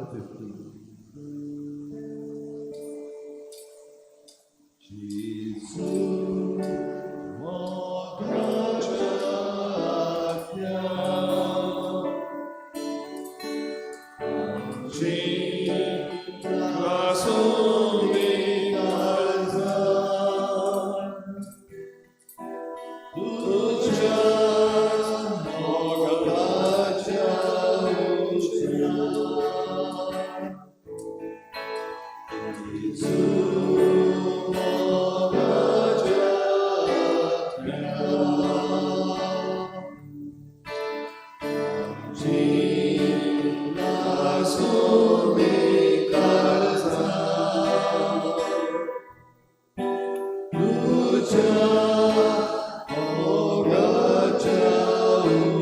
115. जेजू मोगाच्या आत्म्या, आमची लासूंदी काळजां, तुज्या मोगाच्या उज्यान. जेजू मोगाच्या आत्म्या, आमची लासूंदी काळजां, तुज्या मोगाच्या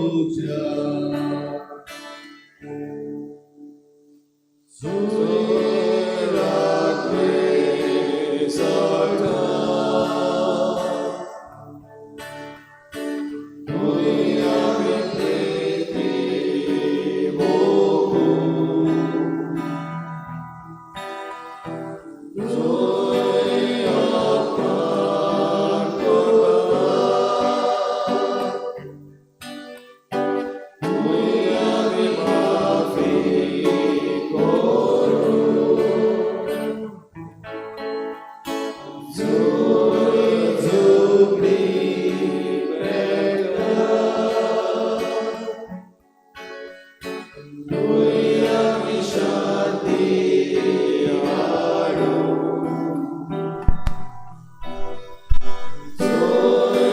उज्यान. जुंय राखणे जळटा, थंय आमी प्रेती मोगूं. जुंय अपमान करता, थंय आमी माफी करूं. जुंय झगडीं पेट्टा, थंय आमी शांती हाडूं. जुंय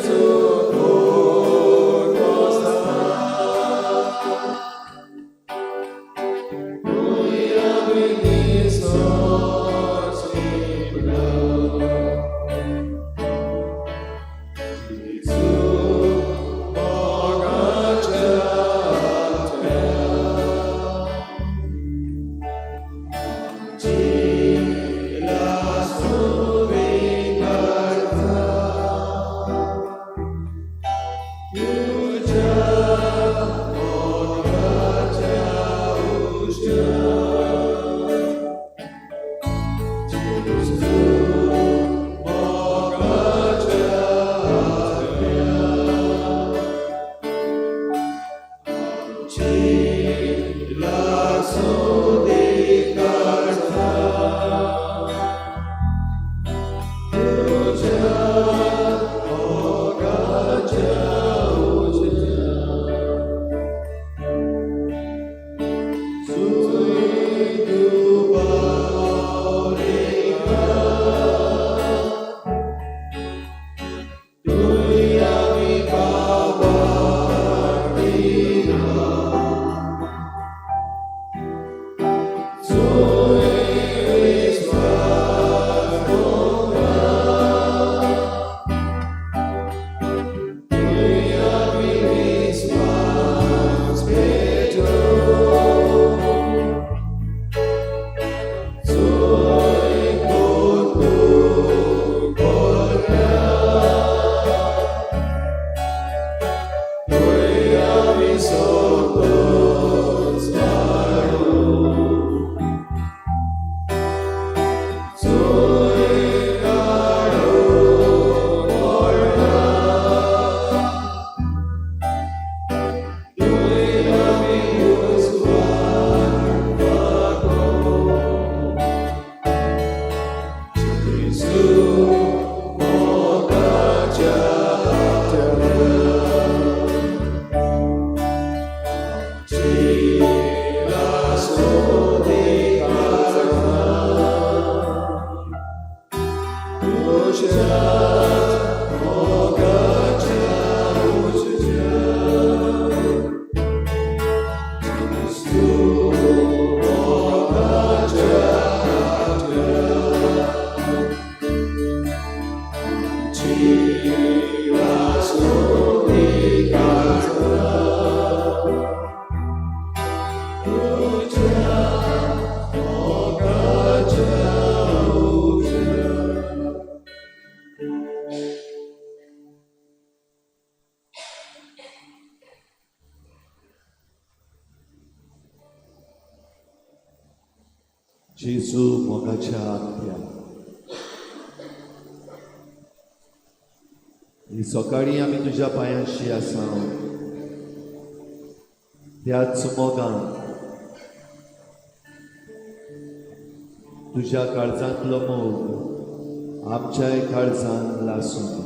चुकून बसता, थंय आमी निसर शिंपडूं. जेजू मोगाच्या आत्म्या, आमची लासूंदी काळजां, तुज्या मोगाच्या उज्यान. जेजू मोगाच्या आत्म्या, आमची लासूंदी काळजां. जेजू मोगाच्या आत्या, ही सकाळी आमी तुज्या पांयांशी आसा, त्याच मोगान तुज्या काळजांतलो मोग आमच्याय काळजान लासूं.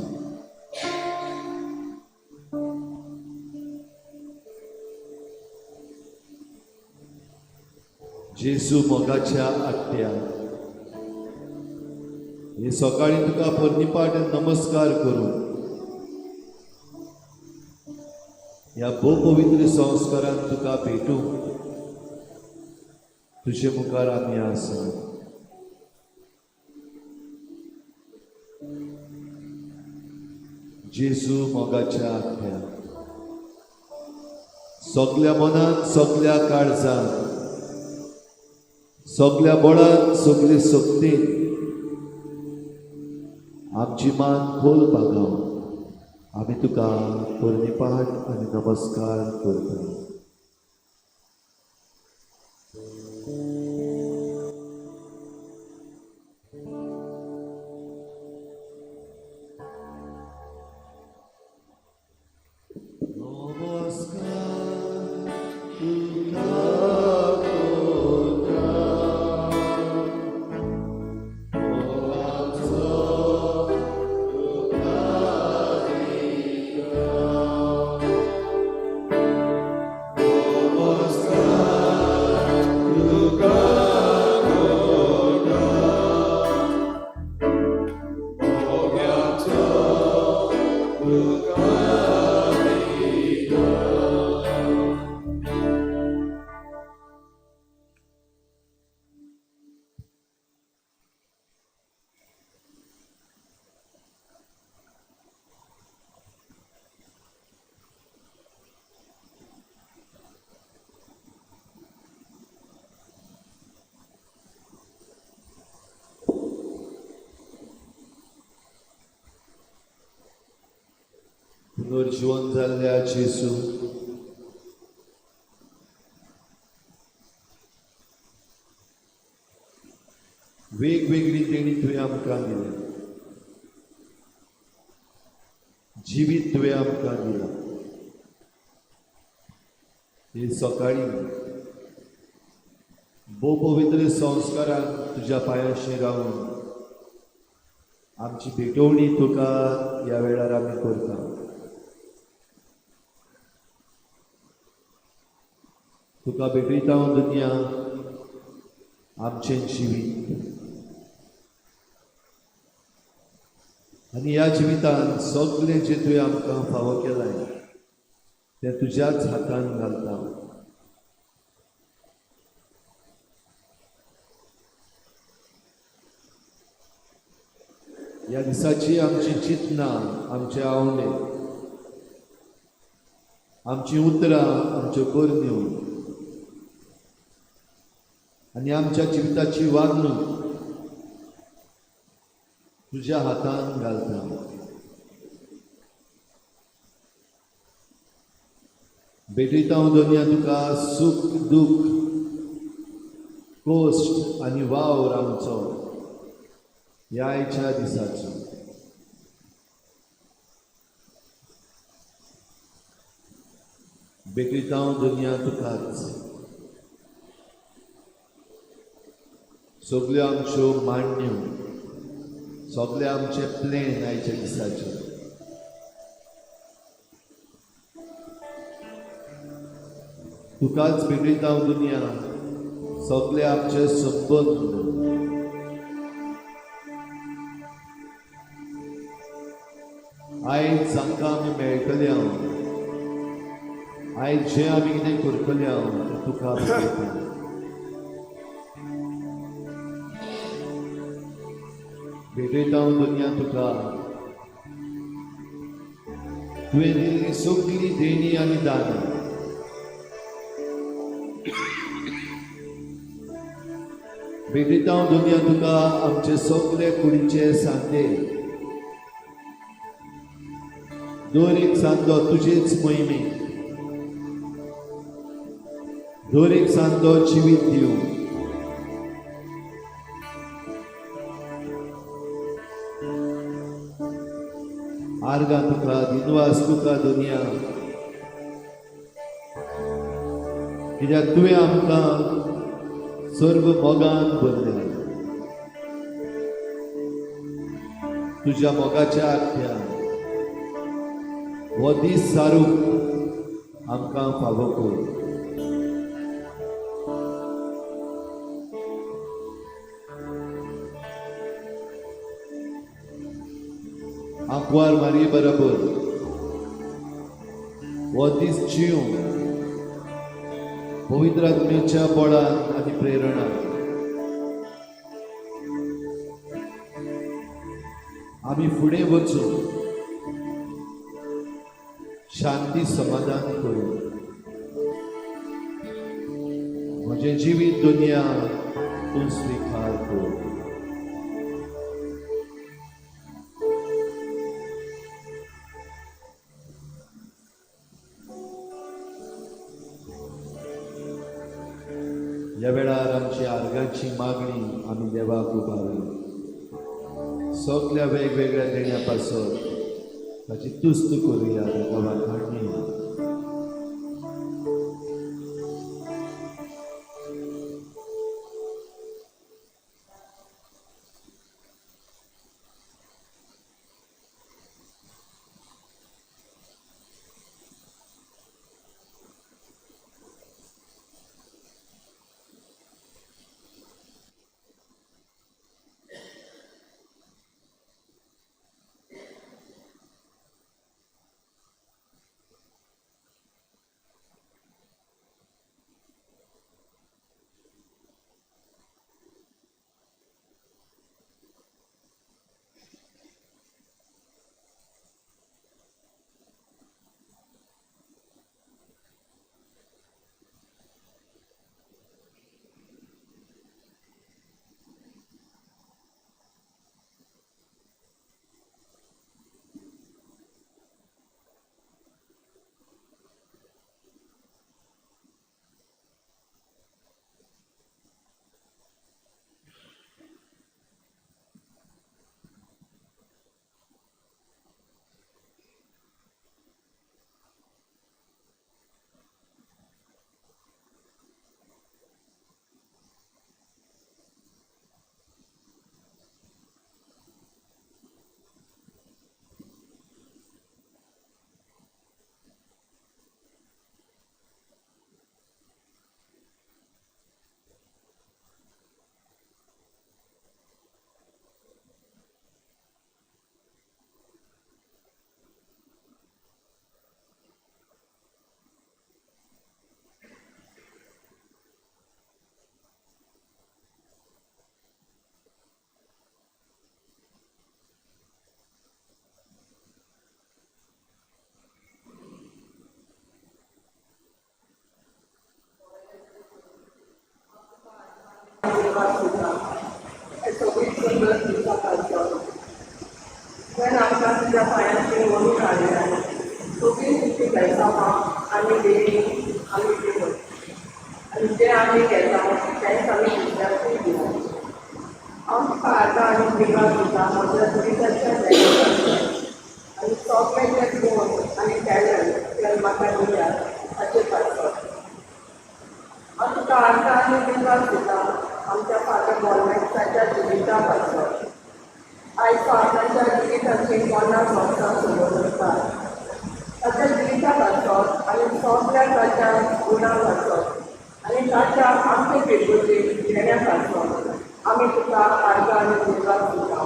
जेजू मोगाच्या आत्या, हे सकाळी तुका परनिपाट नमस्कार करूं ह्या भोव पवित्र संस्कारान तुका भेटूंक तुजे मुखार आमी आसा. जेजू मोगाच्या आत्या, सगल्या मनान, सगल्या काळजान, सगल्या बळान, सगले शक्तीन आमची मान खोल बागाव आमी तुका परनिपाट आनी नमस्कार करता. नमस्कार तुका करता, मोगाचो तुका दिता. नमस्कार तुका करता, मोगाचो तुका दिता. पुनर्जीवन जाल्ल्या जेजू, वेगवेगळी देणी तुवें आमकां दिल्या, जिवीत तुवें आमकां दिलां. हे सकाळी भोव पवित्र संस्कारान तुज्या पांयाशी रावन आमची भेटवणी तुका ह्या वेळार आमी करता. तुका भेटयता हांव दुनिया आमचें जिवीत, आनी ह्या जिवितान सगळें जें तुवें आमकां फावो केलां तें तुज्याच हातान घालता. ह्या दिसाची आमची चिंतनां, आमचे आवडे, आमची उतरां, आमच्यो करण्यो आनी आमच्या जिविताची वागणूक तुज्या हातान घालता. भेटयता हांव दुनिया तुका सूख दुःख, कश्ट आनी वावर आमचो ह्या आयच्या दिसाचो. भेटयता हांव दुनिया तुकाच सगल्यो आमच्यो मांडण्यो, सगळे आमचे प्लॅन आयच्या दिसाचे. तुकाच भेटयता हांव दुनिया सगळे आमचे संबंद. आयज जांकां आमी मेळटले हांव, आयज जें आमी कितें करतले हांव तें तुका भेटयता. भेटयता हांव दुनिया तुका तुवें दिल्ली सगळी देणी आनी दानां. भेटयता हांव दुनिया तुका आमचे सगळे कुडीचे सांदे, दर एक सांदो तुजेच मोहिमे, दर एक सांदो जिवीत दिवं. आर्गां तुका, दिनवास तुका दुनिया, कित्याक तुवें आमकां सर्व मोगान भरलें। तुज्या मोगाच्या आख्यान हो दीस सारूंक आमकां फावो कर। आंकवार मारये बरोबर हो दीस जिवन पवित्र आत्म्याच्या बळान आनी प्रेरणा आमी फुडें वचूं, शांती समाधान करूं। म्हजें जिवीत दुनिया तूं स्विकार कर। ह्या वेळार आमची आर्गांची मागणी आमी देवाक उबारली। सगल्या वेगवेगळ्या देण्या पासत ताची तुस्त करुया, ताका वाखाणया। तुज्या पांयांचेर वरून हाडल्या सगळीं तुमची बेसांवां आनी देणी आमी दिवन आनी जें आमी घेता तेंच आमी दुसऱ्याकूय दिता। हांव तुका आतां आनी दिवपाक दिता म्हज्या जिविताच्या आनी सगळे जे गुण आनी टॅलंट ते म्हाका दिल्या ताचे पासत। हांव तुका आतां आनी दिवपाक दिता आमच्या फादर गॉर्मेंट्साच्या जिविता पासत। आयज फादराच्या जिविताची 50 वर्सां सुरू आसता ताच्या जिविता पासत आनी सगळ्या ताच्या गुणां पासत आनी ताच्या आमचे पिळगेचे देण्या पासत आमी तुका आर्गां आनी दिवपाक दिता।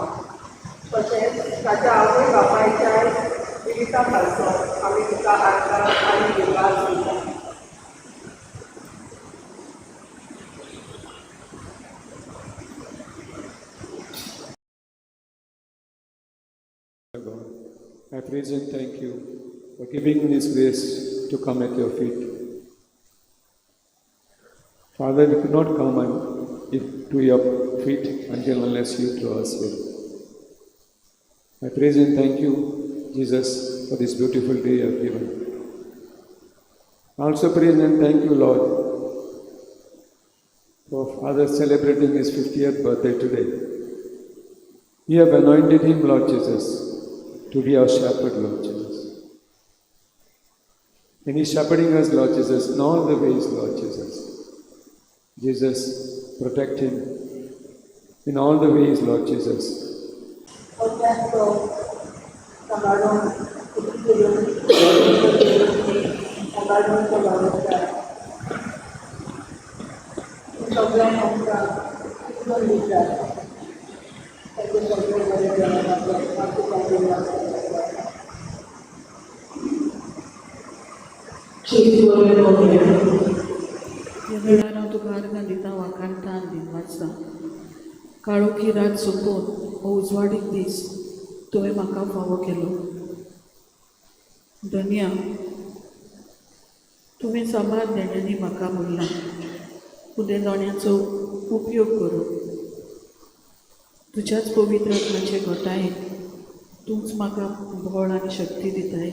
तशेंच ताच्या आवय बापायच्या जिविता पासत आमी तुका आर्गां आनी दिवपाक दिता। God, I praise and thank you for giving me this grace to come at your feet. Father, we could not come to your feet until unless you draw us here. I praise and thank you, Jesus, for this beautiful day you have given. I also praise and thank you, Lord, for Father celebrating his 50th birthday today. You have anointed him, Lord Jesus, to be our shepherd, Lord Jesus. And He's shepherding us, Lord Jesus, in all the ways, Lord Jesus. Jesus, protect him in all the ways, Lord Jesus. ह्या वेळार हांव तुका आर्गां दिता, वाखाणटा आनी दिनवासता. काळोखी रात सोंपोवन हो उजवाडीक दीस तुवें म्हाका फावो केलो. धनया, तुवें साबार देण्यांनी म्हाका म्हणलां, पूण त्या दोण्याचो उपयोग करूं तुज्याच पवित्र आत्म्याचे घटायेन तूंच म्हाका बळ आनी शक्ती दिताय.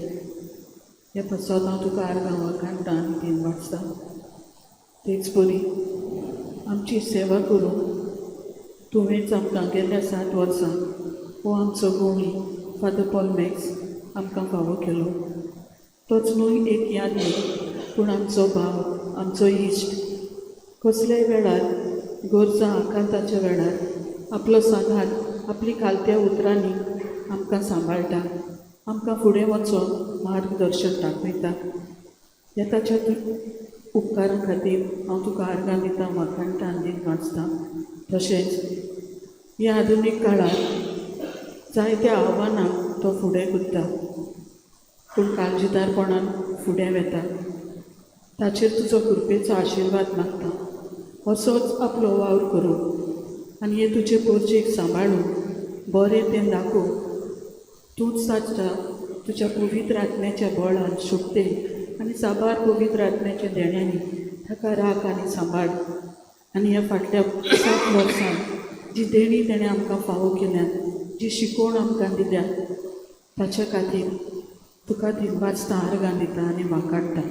ह्या पासत हांव तुका आर्गां वाखाणटा आनी दिनवासता. तेच परी आमची सेवा करूंक तुवेंच आमकां गेल्ल्या 7 वर्सां हो आमचो गोवणी फादर पॉल मॅक्स आमकां फावो केलो. तोच न्हय एक याद न्हय, पूण आमचो भाव, आमचो इश्ट, कसल्याय वेळार गरजा आकांताच्या वेळार आपलो सांगात आपली खालत्या उतरांनी आमकां सांबाळटा, आमकां फुडें वचोन मार्गदर्शन दाखयता. ह्या ताच्या उपकारां खातीर हांव तुका आर्गां दिता, वाखाणटा आनी दिनवासता. तशेंच ह्या आधुनीक काळार जायत्या आव्हानांक तो फुडें करता, पूण काळजीदारपणान फुडें वेता. ताचेर तुजो कृपेचो आशिर्वाद मागता. असोच आपलो वावर करूं आनी हे तुजे पोरजेक सांबाळून बरें तें दाखोवं. तूंच ताच्या तुज्या पवित्र आत्म्याच्या बळान, शक्तेन आनी साबार पवित्र आत्म्याच्या देण्यांनी ताका राख आनी सांबाळ. आनी ह्या फाटल्या 7 वर्सां जी देणी तेणें आमकां फावो केल्यात, जी शिकवण आमकां दिल्या, ताच्या खातीर तुका दिनवासता, आर्गां दिता आनी वाखाणटा.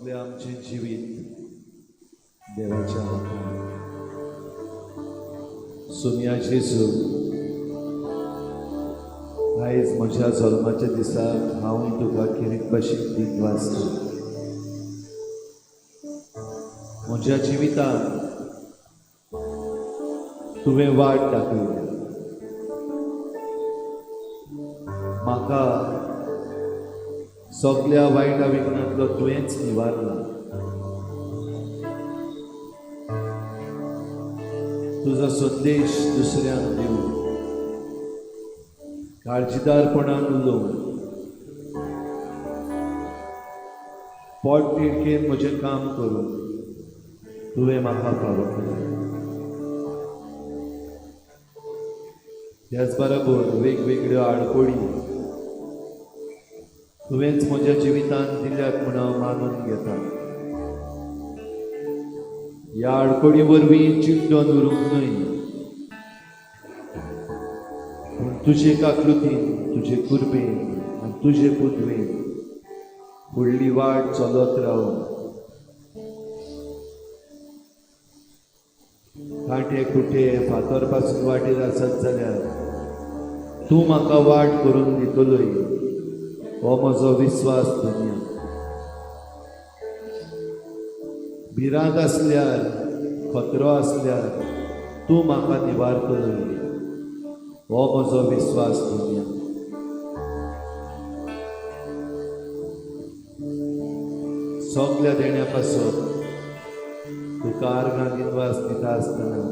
सगळें आमचें जिवीत देवाच्या हातान. सोमया जेजू, आयज म्हज्या जल्माच्या दिसा हांव तुका खेरीत भाशेन दिन वाचता. म्हज्या जिवितांत तुवें वाट दाखयली म्हाका, सगल्या वायट विघ्नांतलो तुवेंच निवारला. तुजो संदेश दुसऱ्यांक दिवं, काळजीदारपणान उलोवं, पोट तिडकेन म्हजें काम करूं तुवें म्हाका फावो केलें. त्याच बरोबर वेगवेगळ्यो आडखळी तुवेंच म्हज्या जिवितांत दिल्यात म्हूण हांव मानून घेता. ह्या आडखळी वरवीं चिड्डोन उरूंक न्हय, पूण तुजे काकृतीन, तुजे कुरबेन आनी तुजे पुतवेन फुडली वाट चलत रावून कांटे कुटे फातर पासून वाटेर आसत जाल्यार तूं म्हाका वाट करून दितलोय, हो म्हजो विस्वास. दुनिया भिरांत आसल्यार, खतरो आसल्यार तूं म्हाका निवारतलोय, हो म्हजो विस्वास. दुनिया सगल्या देण्या पासून तुका आर्गां दिनवास दिता आसतना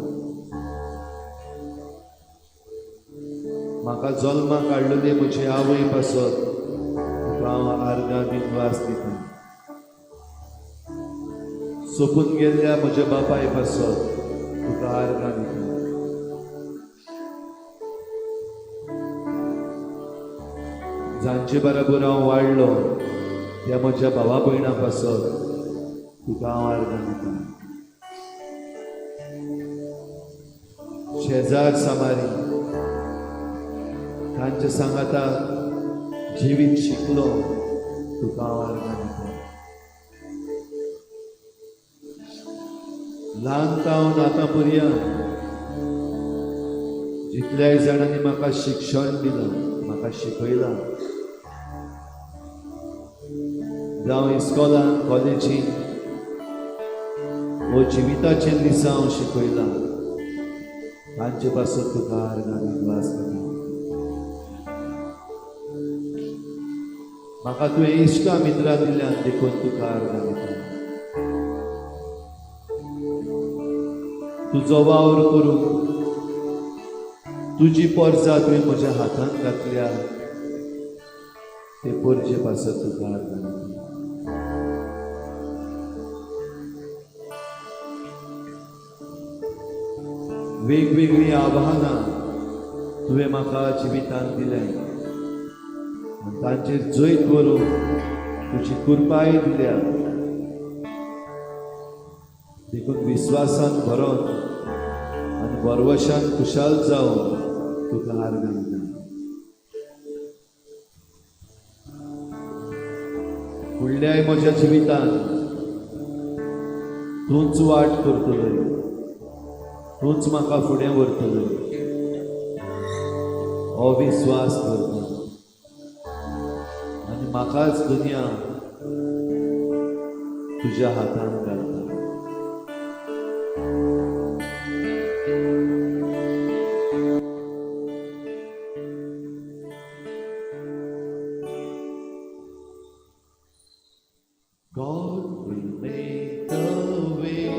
म्हाका जल्माक हाडलेली म्हजी आवय पासत तुका हांव आर्गां दिनवास दिता. सोंपून गेल्ल्या म्हज्या बापाय पासत तुका आर्गां दिता. जांचे बरोबर हांव वाडलो त्या म्हज्या भावा भयणां पासत तुका हांव आर्गां दिता. शेजार सामारी तांच्या सांगाता जिवीत शिकलो, तुका हांव आर्गां दिता. ल्हान तावन आतां पर्यंत जितल्याय जाणांनी म्हाका शिक्षण दिलां, म्हाका शिकयलां, जावं इस्कॉलान, कॉलेजीन वो जिविताचें लिसांव शिकयलां, तांचे पासत तुका आर्गां दिनवास दिता. म्हाका तुवें इश्टा मित्रां दिल्यान देखून तुका आर्गां दिता. तुजो वावर करूंक तुजी पोरसां तुवें म्हज्या हातांत घातल्या, ते पोरजे पासत तुका आर्गां दिता. वेगवेगळीं आव्हानां तुवें म्हाका जिवितांत दिलें आनी तांचेर जैत व्हरूंक तुजी कृपाय दिल्या, देखून विस्वासान भरोन आनी भरवशान खुशाल जावन तुका आर्गां दिता. फुडल्याय म्हज्या जिवितांत तूंच वाट करतलोय, तूंच म्हाका फुडें व्हरतलोय, हो विस्वास दवरता आनी म्हाकाच दुनिया तुज्या हातान घालता. God will make a way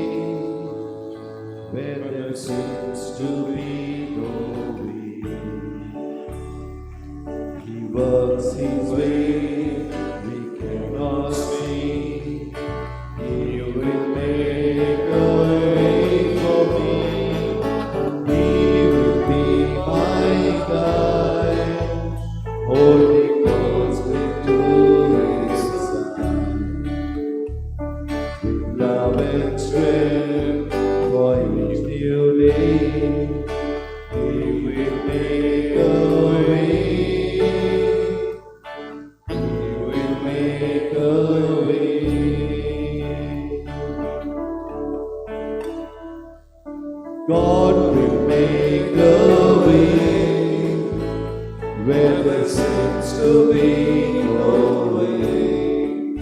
where there seems to be no way. He works His way, we cannot see. He will make a way for me. He will be my guide, hold me closely to His side. With love and strength for each new day, He will make a way. He will make a way. God will make a way where there seems to be no way.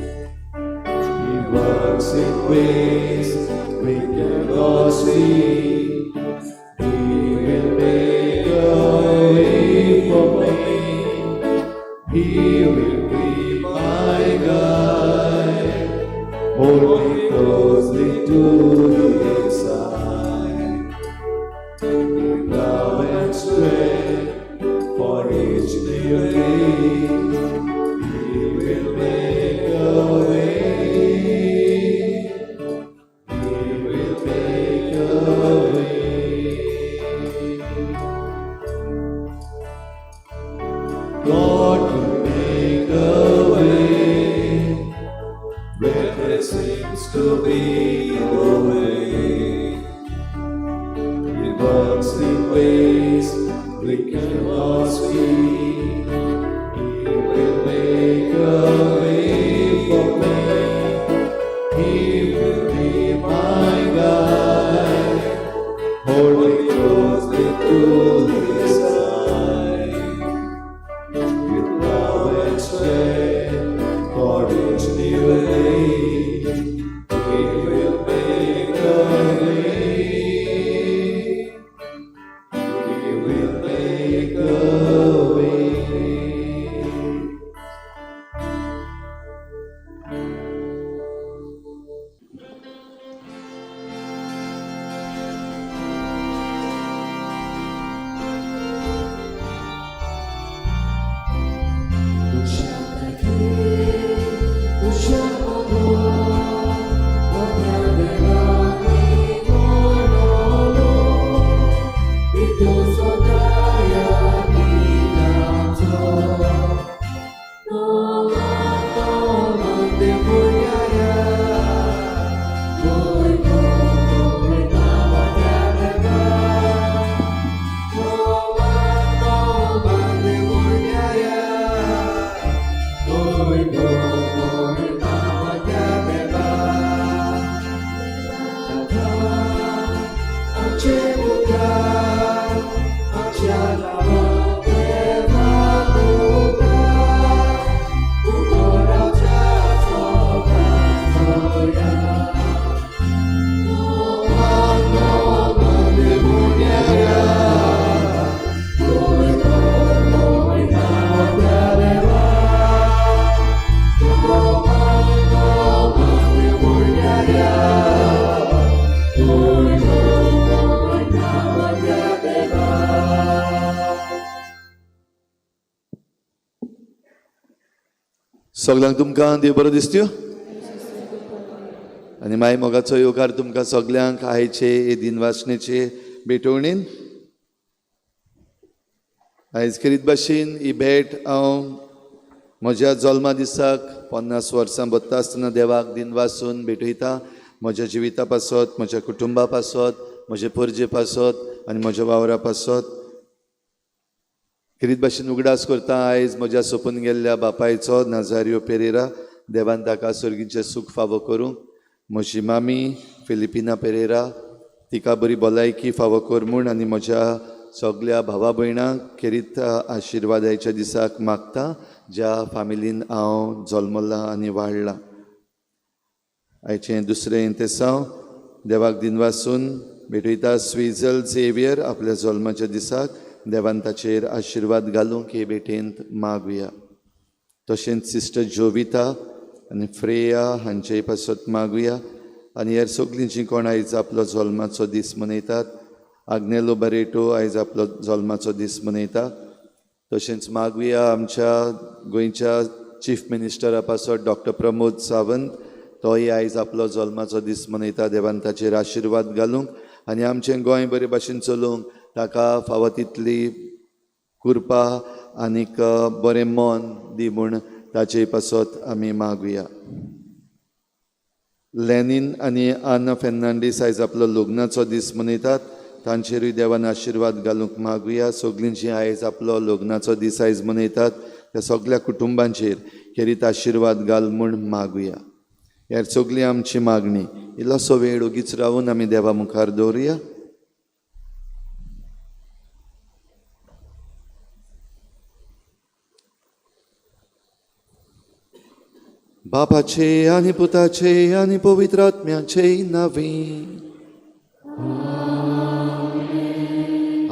He works in ways we cannot see. He will make a way for me. He will be my guide. Hold me closely to His side. With love and strength for each new day. He will make a way. He will make a way. God will make a way where there seems to be no way. He works in ways we cannot see. He will make a way for me. He will be my guide. Hold me closely to His side. With love and strength for each new day, He will make a way. He will make a way. सगल्यांक तुमकां देव बरो दिसत्यो आनी माय मोगाचो येवकार तुमकां सगल्यांक आयचे हे दिनवासणेचे भेटवणीन. आयज खेरीत भाशेन ही भेट हांव म्हज्या जल्मा दिसाक 50 वर्सां बत्ता आसतना देवाक दिनवासून भेटयता. म्हज्या जिविता पासत, म्हज्या कुटुंबा पासत, म्हजे परजे पासत आनी म्हज्या वावरा पासत. खेरीत भाशेन उगडास करता आयज म्हज्या सोंपून गेल्ल्या बापायचो नाजारियो पेरेरा, देवान ताका सर्गीचें सूख फावो करूंक. म्हजी मामी फिलिपिना पेरेरा, तिका बरी भलायकी फावो कर म्हूण आनी म्हज्या सगल्या भावा भयणांक खेरीत आशिर्वाद आयच्या दिसाक मागता, ज्या फामिलीन हांव जल्मलां आनी वाडलां. आयचें दुसरें इंतेसांव देवाक दिनवासून भेटयता स्विजल झेवियर आपल्या जल्माच्या दिसाक देवान ताचेर आशिर्वाद घालूंक हे भेटेंत मागुया. तशेंच सिस्टर जोविता आनी फ्रेया हांचेय पासत मागुया आनी हेर सगलीं जीं कोण आयज आपलो जल्माचो दीस मनयतात. आग्नेलो बरेटो आयज आपलो जल्माचो दीस मनयता. तशेंच मागुया आमच्या गोंयच्या चीफ मिनिस्टरा पासत डॉक्टर प्रमोद सावंत, तोय आयज आपलो जल्माचो दीस मनयता. देवान ताचेर आशिर्वाद घालूंक आनी आमचें गोंय बरे भाशेन चलोवंक ताका फावो तितली कृपा आनीक बरें मन दी म्हूण ताचे पासत आमी मागुया. लेनीन आनी आना फेर्नांडीस आयज आपलो लग्नाचो दीस मनयतात, तांचेरूय देवान आशिर्वाद घालूंक मागुया. सगलीं जीं आयज आपलो लग्नाचो दीस आयज मनयतात त्या सगल्या कुटुंबांचेर खेरीत आशिर्वाद घाल म्हूण मागुया. ह्या सगली आमची मागणी. इल्लोसो वेळ ओगीच रावून आमी देवा मुखार दवरुया. बापाचे आनी पुताचे आनी पवित्र आत्म्याचे नांवे.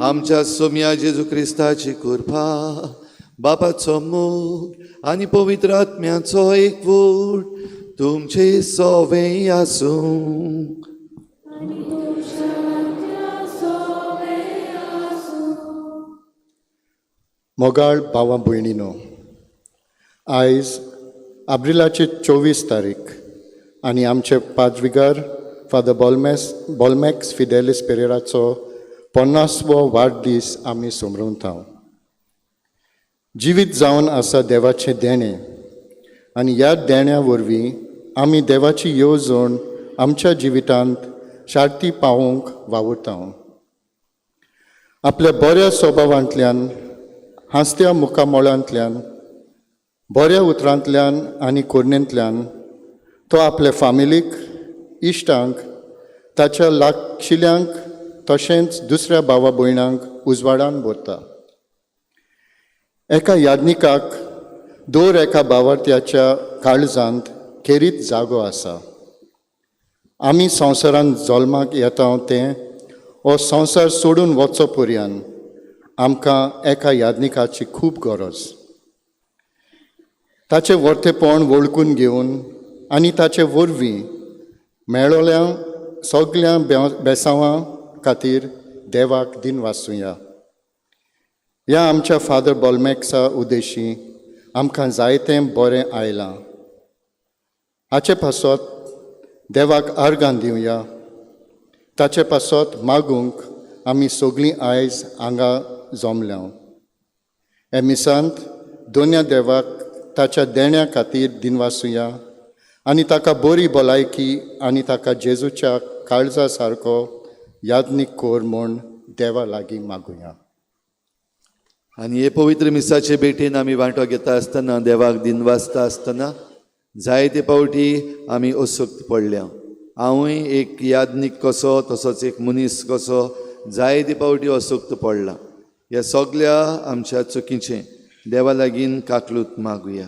आमच्या सोम्या जेजू क्रिस्ताची कृपा, बापाचो मोग आनी पवित्र आत्म्याचो एकवट तुमचे सोवे आसूं. मोगाळ भावा भयणीनो, आयज आब्रिलाची 24 तारीख आनी आमचे पादविगार फादर बोलमॅक्स फिदेलीस पेरेराचो 50वो वाडदीस आमी समरवता. जिवीत जावन आसा देवाचें देणें आनी ह्या देण्या वरवीं आमी देवाची येवजण आमच्या जिवितांत शार्ती पावोवंक वावुरता. आपल्या बऱ्या स्वभावांतल्यान, हांसत्या मुखामळांतल्यान, बऱ्या उतरांतल्यान आनी कोरणेंतल्यान तो आपल्या फामिलीक, इश्टांक, ताच्या लागशिल्यांक तशेंच दुसऱ्या भावा भयणांक उजवाडान भरता. एका याज्ञिकाक दर एका भावार्थ्याच्या काळजांत खेरीत जागो आसा. आमी संवसारांत जल्माक येता तें हो संवसार सोडून वचो पर्यंत आमकां एका याज्ञिकाची खूब गरज. ताचें वरतेपण वळखून घेवन आनी ताचे वरवीं मेळोल्या सगल्या बेसांवां खातीर देवाक दिनवासुया. ह्या आमच्या फादर बोलमॅक्सा उद्देशी आमकां जायतें बरें आयलां. हाचे पासत देवाक आर्गां दिवया. ताचे पासत मागूंक आमी सगळीं आयज हांगा जमल्या. हे मिसांत दोन्या देवाक ताच्या देण्या खातीर दिनवासुया आनी ताका बरी भलायकी आनी ताका जेजूच्या काळजा सारको याज्ञीक कोर म्हूण देवा लागीं मागुया. आनी हे पवित्र मिसाचे भेटेन आमी वांटो घेता आसतना, देवाक दिनवासता आसतना जायते पावटी आमी असक्त पडल्या. हांवूय एक याज्ञीक कसो, तसोच एक मनीस कसो जायते पावटी असक्त पडला. ह्या सगल्या आमच्या चुकीचें देवा लागीं काकलूत मागुया.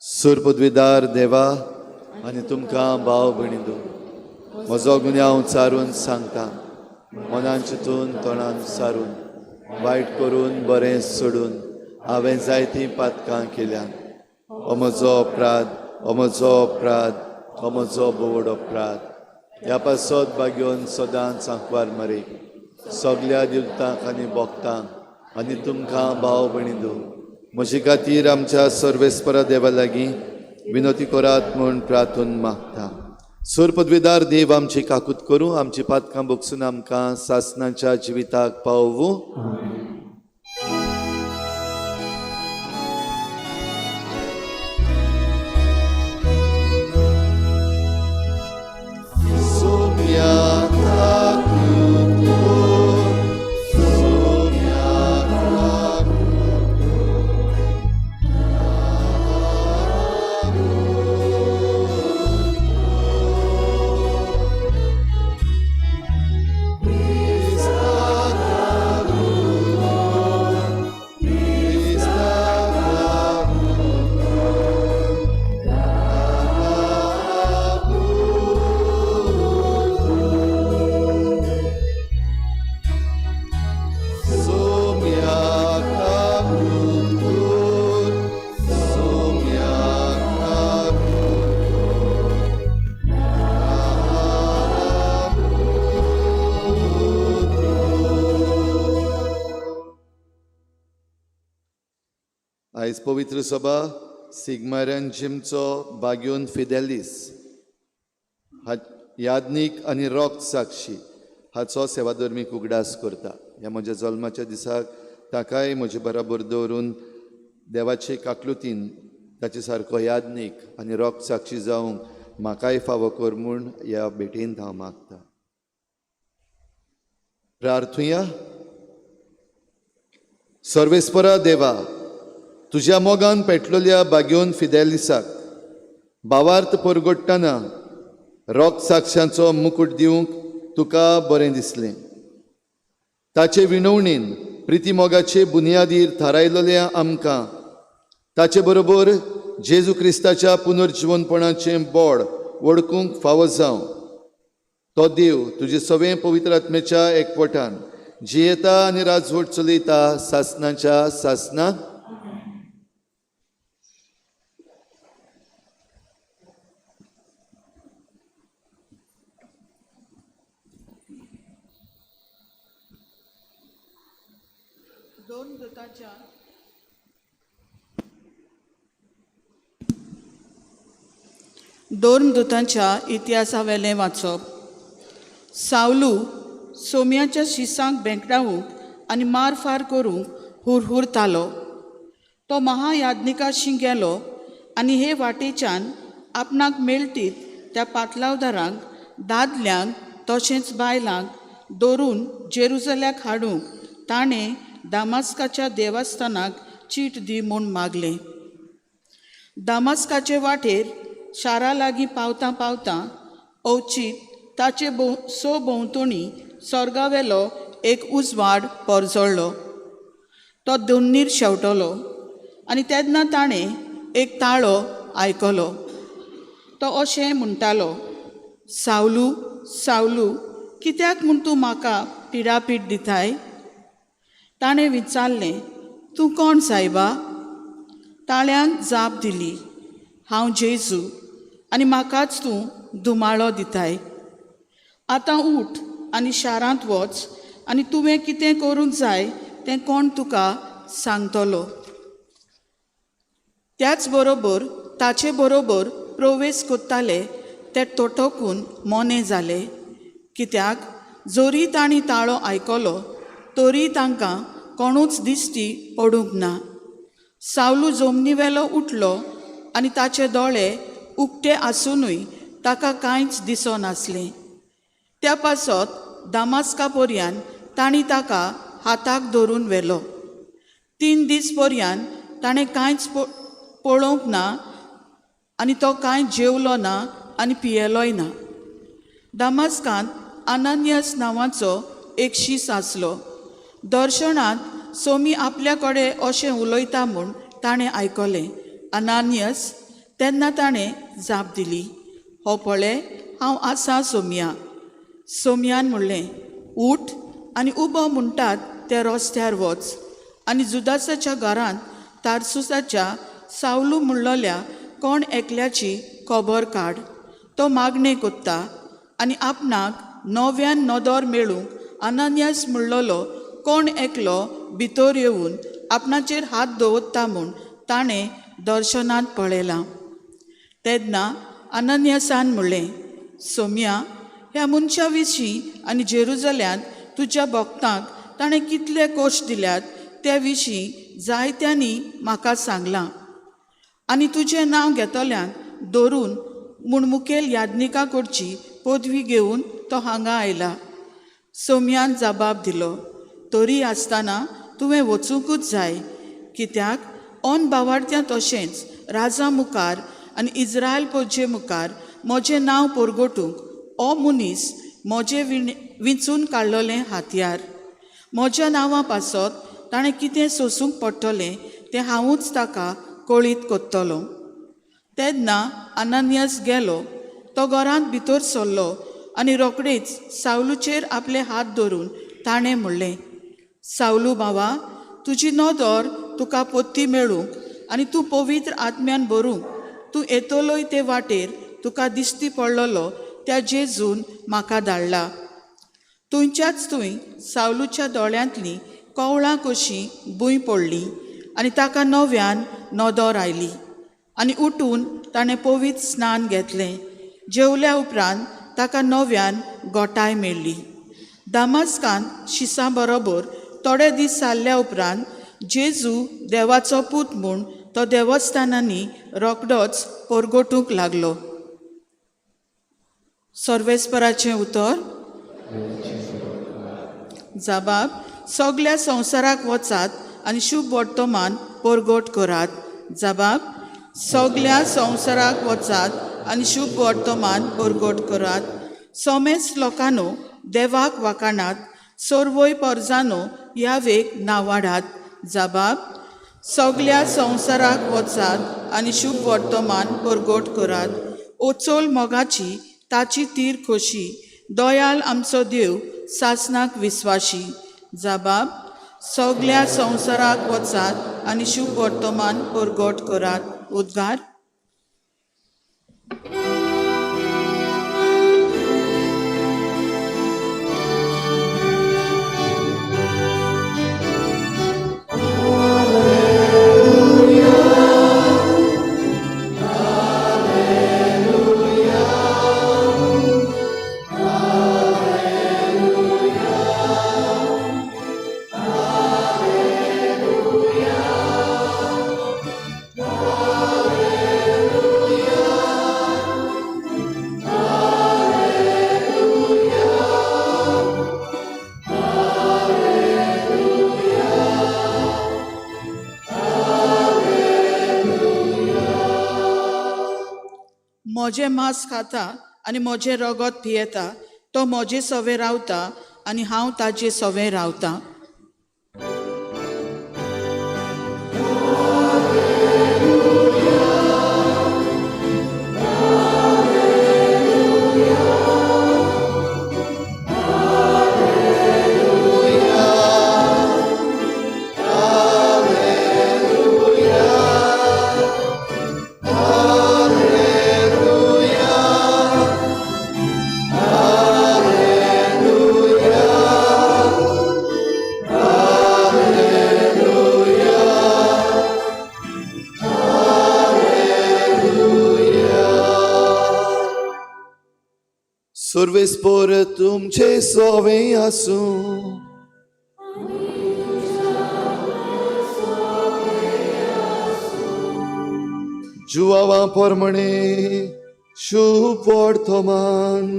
सुरपदवीदार देवा आनी तुमकां भाव भयणी दो म्हजो गुन्यांव चारून सांगता, मनान चिंतून तोंडान सारून वायट करून बरें सोडून हांवें जायतीं पातकां केल्यात. हो म्हजो अपराध, हो म्हजो अपराध, हो म्हजो बोवड अपराध. ह्या पासत बागेवन सदांच सांकवार मरे सगल्या दिवतांक आनी भोगतांक आनी तुमकां भाव भयणी दो म्हजे खातीर आमच्या सर्वेस्परा देवा लागीं विनोती करात म्हूण प्रार्थून मागता. सोर पदवेदार देव आमची काकूत करूं, आमची पातकां बोगसून आमकां सासनाच्या जिविताक पावोवूं. आयज पवित्र सभा सिग्माऱ्यान जिमचो बाग्योन फिदेलीस याज्ञीक आनी रोग साक्षी हाचो सेवाधर्मीक उगडास करता. ह्या म्हज्या जल्माच्या दिसाक ताकाय म्हजे बराबर दवरून देवाचे काकलुतीन ताचे सारको याज्ञीक आनी रोग साक्षी जावंक म्हाकाय फावो कर म्हूण ह्या भेटेंत हांव मागता. प्रार्थुया. सर्वेस्परा देवा, तुज्या मोगान पेटलोल्या बाग्योन फिदेलिसाक भावार्थ परगोडटना रोग साक्षांचो मुकूट दिवंक तुका बरें दिसलें. ताचे विनवणेन प्रिती मोगाचे बुनियादीर थारायलेल्या आमकां ताचे बरोबर जेजू क्रिस्ताच्या पुनर्जिवनपणाचें बोड वळखूंक फावो जावं. तो देव तुजे सगळें पवित्र आत्म्याच्या एकवटान जियेता आनी राजवट चलयता सासनाच्या सासना. दोन दुतांच्या इतिहासावेलें वाचप. सावलू सोम्याच्या शिसांक बेंकडावंक आनी मारफार करूंक हुरहुरतालो. तो महायाज्ञिकाशी गेलो आनी हे वाटेच्यान आपणाक मेळटीत त्या पातलावदारांक, दादल्यांक तशेंच बायलांक धरून जेरुजल्याक हाडूंक ताणें दामास्काच्या देवस्थानाक चीट दी म्हूण मागलें. दामास्काचे वाटेर शारा लागीं पावतां पावतां अवचीत ताचे सो भोंवतणी स्वर्गावेलो एक उजवाड परजळ्ळो. तो दोन्नीर शेंवटलो आनी तेन्ना ताणें एक ताळो आयकलो. तो अशें म्हणटालो, सावलू सावलू कित्याक म्हूण तूं म्हाका पिडापीड दिताय? ताणें विचारलें, तूं कोण सायबा? ताळ्यान जाप दिली, हांव जेजू आनी म्हाकाच तूं धुमाळो दिताय. आतां उठ आनी शारांत वच आनी तुवें कितें करूंक जाय तें कोण तुका सांगतलो. त्याच बरोबर ताचे बरोबर प्रवेश करताले ते तोटकून मोने जाले, कित्याक जरी तांणी ताळो आयकलो तरी तांकां कोणूच दिश्टी पडूंक ना. सावलू जमनीवेलो उठलो आनी ताचे दोळे उक्ते आसुनूय ताका कांयच दिसनासलें. त्या पासत दामास्का पर्यान तांणी ताका हाताक धरून व्हेलो. 3 दीस पर्यान ताणें कांयच पळोवंक ना आनी तो कांय जेवलो ना आनी पियेलोय ना. दामास्कांत अनन्यस नांवाचो एक शीस आसलो. दर्शनांत सोमी आपल्या कडेन अशें उलयता म्हूण ताणें आयकलें, अनान्यस. तेन्ना ताणें जाप दिली, हो पळय हांव आसा सोमया. सोमयान म्हणलें, उठ आनी उबो म्हणटात त्या रस्त्यार वच आनी जुदासाच्या घरांत तारसुसाच्या सावलू म्हणलोल्या कोण एकल्याची खबर काड. तो मागणें कोत्ता आनी आपणाक नव्यान नदर मेळूंक अनन्यास म्हणलोलो कोण एकलो भितर येवन आपणाचेर हात दवरता म्हूण ताणें दर्शनांत पळयलां. तेन्ना अनन्यासान म्हणलें, सोम्या, ह्या मनशा विशीं आनी जेरुजल्यांत तुज्या भक्तांक ताणें कितले कोश दिल्यात त्या विशीं जायत्यांनी म्हाका सांगलां आनी तुजें नांव घेतल्यांक धरून म्हूण मुखेल याज्ञिका कडची पदवी घेवन तो हांगा आयला. सोम्यान जबाब दिलो, तरी आसतना तुवें वचुंकूच जाय, कित्याक ऑन बावाडत्या तशेंच राजा मुखार आनी इज्रायल पोजे मुखार म्हजें नांव परगटूंक ओ मनीस म्हजें विंचून काडलेलें हातयार. म्हज्या नांवा पासत ताणें कितें सोसूंक पडटलें तें हांवूच ताका कळीत करतलो. तेन्ना अनन्यास गेलो. तो घरांत भितर सरलो आनी रोखडेच सावलूचेर आपले हात धरून ताणें म्हणलें, सावलू बाबा, तुजी नदर तुका पोत्ती मेळूंक आनी तूं पवित्र आत्म्यान भरूंक तूं येतलोय ते वाटेर तुका दिश्टी पडलेलो त्या जेजून म्हाका धाडला. थंयच्याच थंय सावलूच्या दोळ्यांतलीं कवळां कशीं भूंय पडली आनी ताका नव्यान नदर आयली आनी उठून ताणें पवित्र स्नान घेतलें. जेवल्या उपरांत ताका नव्यान गोटाय मेळ्ळी. दामास्कांत शिसां बरोबर थोडे दीस सारल्या उपरांत जेजू देवाचो पूत म्हूण तो देवस्थानांनी रोखडोच परगटूंक लागलो. सर्वेस्पराचें उतर. जबाब, सगल्या संवसाराक वचात आनी शुभ वर्तमान परगट करात. जबाब, सगल्या संवसाराक वचात आनी शुभ वर्तमान परगट करात. सोमेस लोकांनो देवाक वाखाणात, सर्वय परजानो ह्या वेग नावाडात. जबाब, सगल्या संवसाराक वचात आनी शुभ वर्तमान परगट करात. ओचोल मोगाची ताची तीर खोशी, दयाल आमचो देव सासनाक विस्वाशी. जबाब सगल्या संवसाराक वचात आनी शुभ वर्तमान परगट करात. उद्गार. म्हजें मांस खाता आनी म्हजें रगत पियेता तो म्हजे सवे रावता आनी हांव ताजे सवे रावता. सर्वेस्पोर तुमचे सोवे आसूं. जुवावा परमणे शुभ वर्तमान.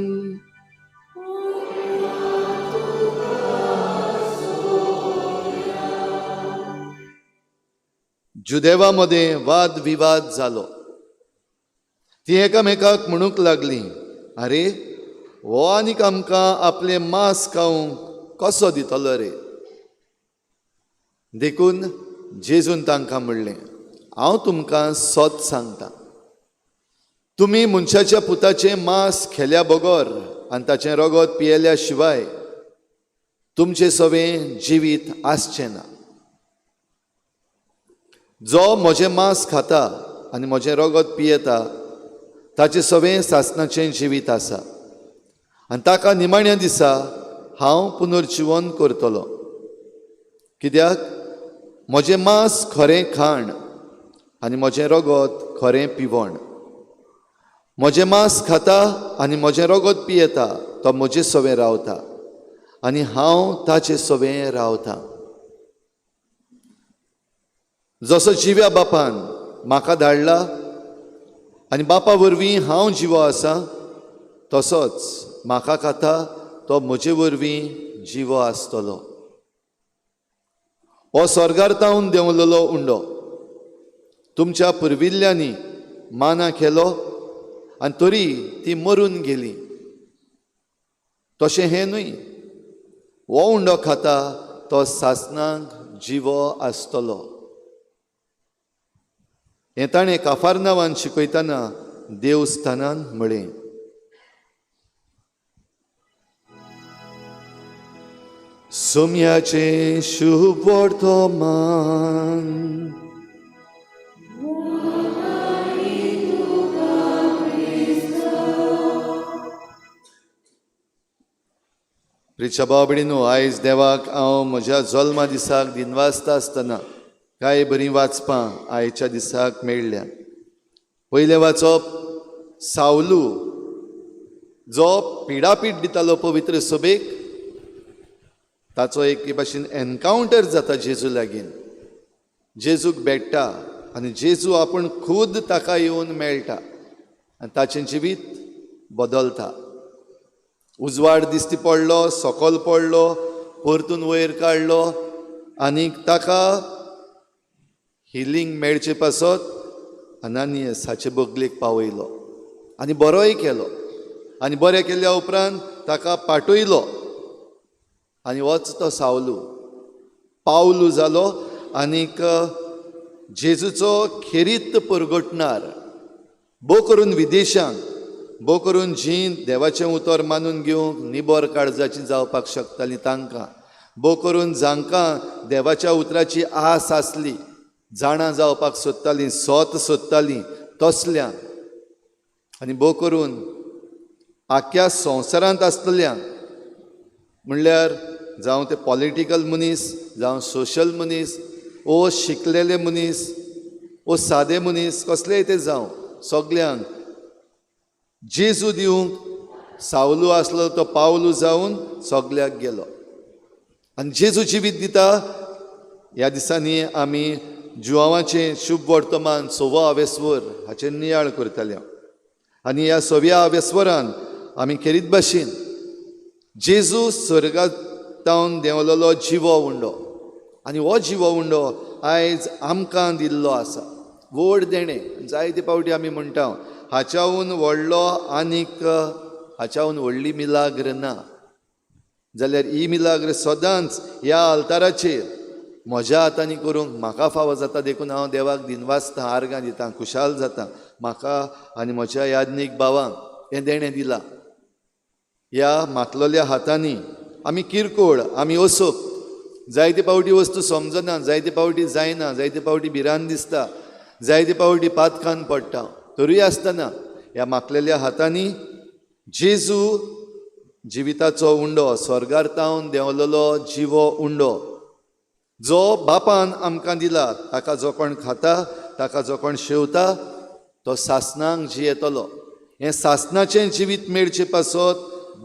जुदेवा मदें वाद विवाद जालो. ती एकामेकाक म्हणूंक लागली, आरे हो आनीक आमकां आपलें मांस खावंक कसो दितलो रे? देखून जेजून तांकां म्हणलें, हांव तुमकां सत सांगता, तुमी मनशाच्या पुताचें मांस खेल्या बगर आनी ताचें रगत पियेल्या शिवाय तुमचें सवें जिवीत आसचें ना. जो म्हजें मांस खाता आनी म्हजें रगत पियेता ताचें सवें सासणाचें जिवीत आसा आनी ताका निमाण्या दिसा हांव पुनर्जिवन करतलो. कित्याक म्हजें मांस खरें खाण आनी म्हजें रगत खरें पिवण. म्हजें मांस खाता आनी म्हजें रगत पियेता तो म्हजे सवें रावता आनी हांव ताचे सवें रावता. जसो जिव्या बापान म्हाका धाडला आनी बापा वरवीं हांव जिवो आसा, तसोच म्हाका खाता तो म्हजे वरवीं जिवो आसतलो. हो स्वर्गार तावन देंवलेलो उंडो तुमच्या पुर्विल्ल्यांनी माना केलो आनी तरी ती मरून गेली. तशें हें न्हय, हो उंडो खाता तो सासणाक जिवो आसतलो. हें ताणें काफारनावान शिकयतना देवस्थानान म्हळें. सोम्याचें शुभ वर्तमान. प्रिच्या भाव भयणीनो, आयज देवाक हांव म्हज्या जल्मा दिसाक दिनवासता आसतना कांय बरीं वाचपां आयच्या दिसाक मेळ्ळ्या. पयलें वाचप सावलू जो पिडापीड दितालो पवित्र सभेक, ताचो एक भाशेन एनकावंटर जाता जेजू लागीं. जेजूक भेट्टा आनी जेजू आपूण खूद ताका येवन मेळटा आनी ताचें जिवीत बदलता. उजवाड दिश्टी पडलो, सकल पडलो, परतून वयर काडलो आनी ताका हिलींग मेळचे पासत अनानियस हाचे बगलेक पावयलो आनी बरोय केलो आनी बरें केल्या उपरांत ताका पाटयलो आनी वच तो सावलू पावलू जालो आनीक जेजूचो खेरीत परगटणार, भोव करून विदेशांक, भोव करून जीं देवाचें उतर मानून घेवंक निबर काळजाची जावपाक शकतालीं तांकां, भोव करून जांकां देवाच्या उतराची आस आसली, जाणा जावपाक सोदतालीं, सोत सोदतालीं तसल्यांक, आनी भोव करून आख्या संवसारांत आसतल्यांक, म्हणल्यार जावं ते पॉलिटिकल मनीस, जावं सोशल मनीस, ओ शिकलेले मनीस, ओ सादे मनीस, कसलेय ते जावं, सगल्यांक जेजू दिवंक सावलू आसलो तो पावलू जावन सगल्याक गेलो. आनी जेजू जिवीत दिता. ह्या दिसांनी आमी जुवांवाचें शुभ वर्तमान सवो आवेस्वर हाचेर नियाळ करताले आनी ह्या सव्या आवेस्वरान आमी खेरीत भाशेन जेजू स्वर्गातावन देंवलेलो जिवो उंडो, आनी हो जिवो उंडो आयज आमकां दिल्लो आसा. व्हड देणें. जायते फावटी आमी म्हणटा हाच्याहून व्हडलो आनीक हाच्याहून व्हडली मिलाग्र ना, जाल्यार ही मिलाग्र सदांच ह्या आल्ताराचेर म्हज्या हातांनी करूंक म्हाका फावो जाता. देखून हांव देवाक दिनवासता, आर्गां दिता, खुशाल जाता. म्हाका आनी म्हज्या याज्ञीक भावांक हें देणें दिलां. ह्या मातलोल्या हातांनी आमी किरकोळ, आमी असोक, जायते फावटी वस्तू समजना, जायते फावटी जायना, जायते फावटी भिरांत दिसता, जायते फावटी पातकान पडटा, तरूय आसतना ह्या मातलेल्या हातांनी जेजू जिविताचो उंडो, स्वर्गार तावन देंवलेलो जिवो उंडो जो बापान आमकां दिला, ताका जो कोण खाता, ताका जो कोण शेवता, तो सासणांक जियेतलो. हें सासणाचें जिवीत मेळचे पासत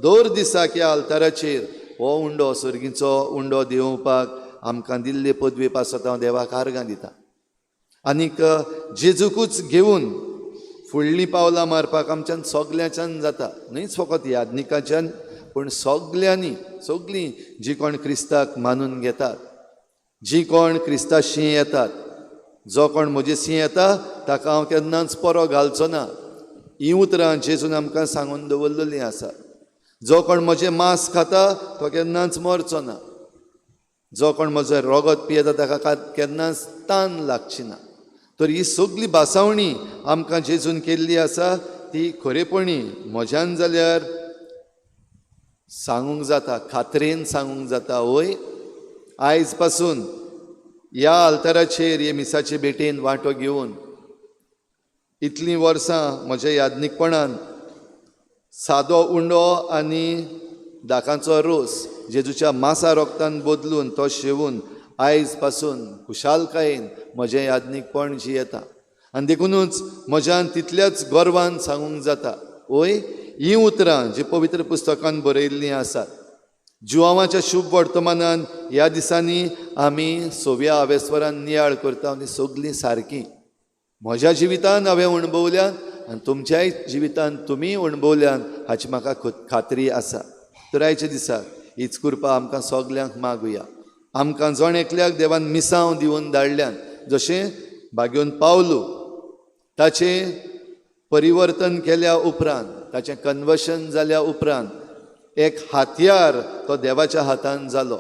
दर दिसाक ह्या आल्ताराचेर हो उंडो, सर्गीचो उंडो देंवपाक आमकां दिल्ले पदवे पासत हांव देवाक आर्गां दिता. आनीक जेजूकूच घेवन फुडलीं पावलां मारपाक आमच्यान सगल्यांच्यान जाता, न्हयच फकत याज्ञिकाच्यान, पूण सगल्यांनी, सगलीं जीं कोण क्रिस्ताक मानून घेतात, जीं कोण क्रिस्ताशी येतात, जो कोण म्हजेशी येता ताका हांव केन्नाच परो घालचो ना. हीं उतरां जेजून आमकां सांगून दवरलेलीं आसात. जो कोण म्हजें मांस खाता तो केन्नाच मरचो ना, जो कोण म्हजें रगत पियेता ताका केन्नाच तान लागची ना. तर ही सगली भासावणी आमकां जेजून केल्ली आसा ती खरेपणी म्हज्यान जाल्यार सांगूंक जाता, खात्रेन सांगूंक जाता. वय आयज पासून ह्या आल्ताराचेर हे मिसाचे भेटेन वांटो घेवन इतलीं वर्सां म्हज्या याज्ञीकपणान सादो उंडो आनी दाकांचो रोस जेजूच्या मासा रोगतान बदलून तो शेवून आयज पासून खुशालकायेन म्हजें याज्ञीकपण जियेता. आनी देखुनूच म्हज्यान तितल्याच गर्वान सांगूंक जाता, वय हीं उतरां जी पवित्र पुस्तकान बरयल्लीं आसात, जुवांवाच्या शुभ वर्तमानान ह्या दिसांनी आमी सव्या आवेस्वरान नियाळ करता आनी सगलीं सारकीं म्हज्या जिवितान हांवें अणभवल्यान आनी तुमच्याय जिवितान तुमी अणभवल्यान हाची म्हाका खात्री आसा. तर आयच्या दिसाक हीच कृपा आमकां सगल्यांक मागुया. आमकां जण एकल्याक देवान मिसांव दिवन धाडल्यान, जशें भाग्योन पावलू ताचें परिवर्तन केल्या उपरांत, ताचें कन्वर्शन जाल्या उपरांत एक हातयार तो देवाच्या हातान जालो,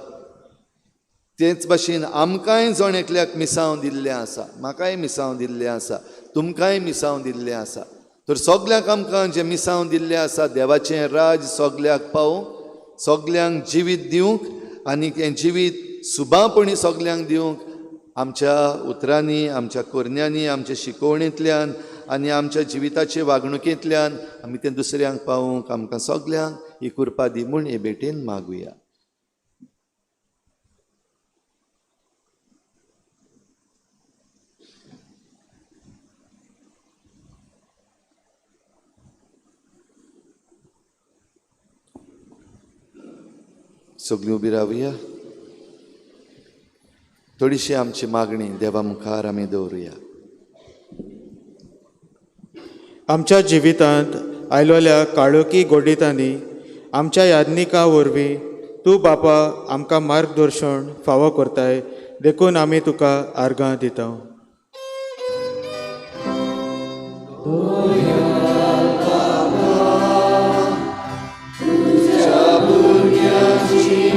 तेच भाशेन आमकांय जण एकल्याक मिसांव दिल्लें आसा, म्हाकाय मिसांव दिल्लें आसा, तुमकांय मिसांव दिल्लें आसा. तर सगल्यांक आमकां जें मिसांव दिल्लें आसा, देवाचें राज सगल्याक पावोवंक, सगल्यांक जिवीत दिवंक आनी तें जिवीत सुबापणी सगल्यांक दिवंक आमच्या उतरांनी, आमच्या करण्यांनी, आमच्या शिकवणेंतल्यान आनी आमच्या जिविताचे वागणुकेंतल्यान आमी तें दुसऱ्यांक पावोवंक आमकां सगल्यांक ही कृपा दी म्हूण हे भेटेन मागुया. सगळीं उबी रावया, थोडीशी आमची मागणी देवा मुखार आमी दवरुया. आमच्या जिवितांत आयलोल्या काळोखी गोडितांनी आमच्या याज्ञिका वरवीं तूं बापा आमकां मार्गदर्शन फावो करताय, देखून आमी तुका आर्गां दिता.